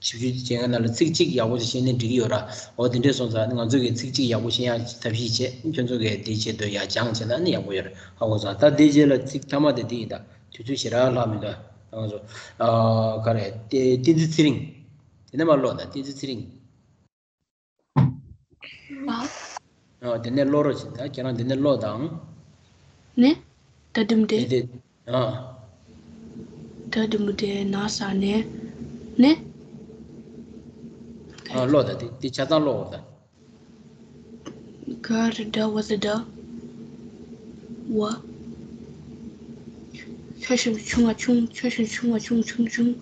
བཞི་བཅུ་ཞེ་ལྔ་ནང་ལ་ཚིག་གཅིག་ཡག་པོ་ཅིག་ཤེས་ནའི་འགྲིག་གི་ཡོད་ར། འོ་དེ་འདྲས་སོང་ཙང་ཨ་ནི་ང་ཚོ་གིས་ཚིག་གཅིག་ཡག་པོ་ཤེས་ཡག་ཐབས་ཤེས་བྱེད། ཁྱོད་ཚོ་གིས་དེའི་ཆེད་དུ་ཡར་སྦྱངས་བྱས་ན་ཨ་ནི་ཡག་པོ་ཡོད་ར། ཧ་གོ་སོང་། ད་དེའི་རྗེས་ལ་ཚིག་མཐའ་མ་དེ་འདི་ཡིན་ད། དུས་ཚོད་ཞེ་དྲག་ལྷག་མི་འདུག་ད་ང་ཚོ་ཨ་ག་རེ། བསྟན་འཛིན་ཚེ་རིང་། དེ་ནས་མར་ཀློག་དང་། བསྟན་འཛིན་ཚེ་རིང་། ཨ། དེ་ནས་ཀློག་རོགས་བྱེད། ད་ཁྱེད་རང་དེ་ནས་ཀློག་དང་། ནི། ད་དུམ་དེ། དེ་དེ། ཨ། ད་དུམ་དེ་ན་ས་ནས། ནི། ཨ། ཀློག་དང་། དེ་དེ་ཆ་ཚང་ཀློག་དང་། ག་ར་ད་བ་ས་ད། བ། ཤ་ཞབས་ཀྱུ་ཆུང་བ་ཆུང་། ཆ་ཞབས་ཀྱུ་ཆུང་བ་ཆུང་ཆུང་ཆུང་།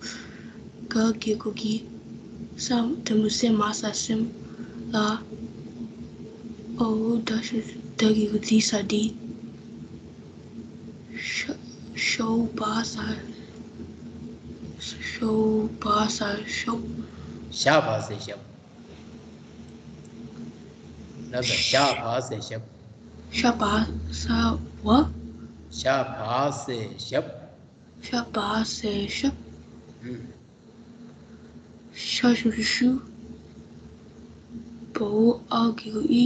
ག་གི་གུ་གི། ས་ད་མུ་ས་མ་ས་སམ། ལ། འོ་ད་ཞབས་ཀྱུ་ད་གི་གུ་དི་ས་དི། ཤ་ཤོ་བ་ས། ཤོ་བ་ས་ཤོབ། ཞ་བ་ས་ཞབས། ལབ་དང་། ཞ་བ་ས་ཞབས། ཤ་བ་ས་བ། ཞ་བ་ས་ཞབས། ཤ་བ་ས་ཤབ། ཨུམ། ཤ་ཞབས་ཀྱུ་ཤུ། བ་འོ་ཨ་གི་གུ་ཨི།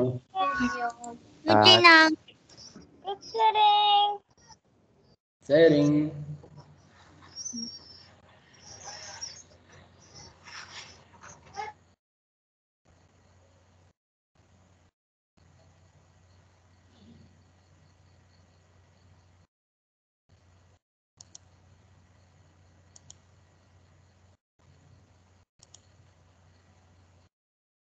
ཡོང་། ཡོང་། ཐུགས་རྗེ་གནང་། ཐུགས་རྗེ་གནང་། ཚེ་རིང་།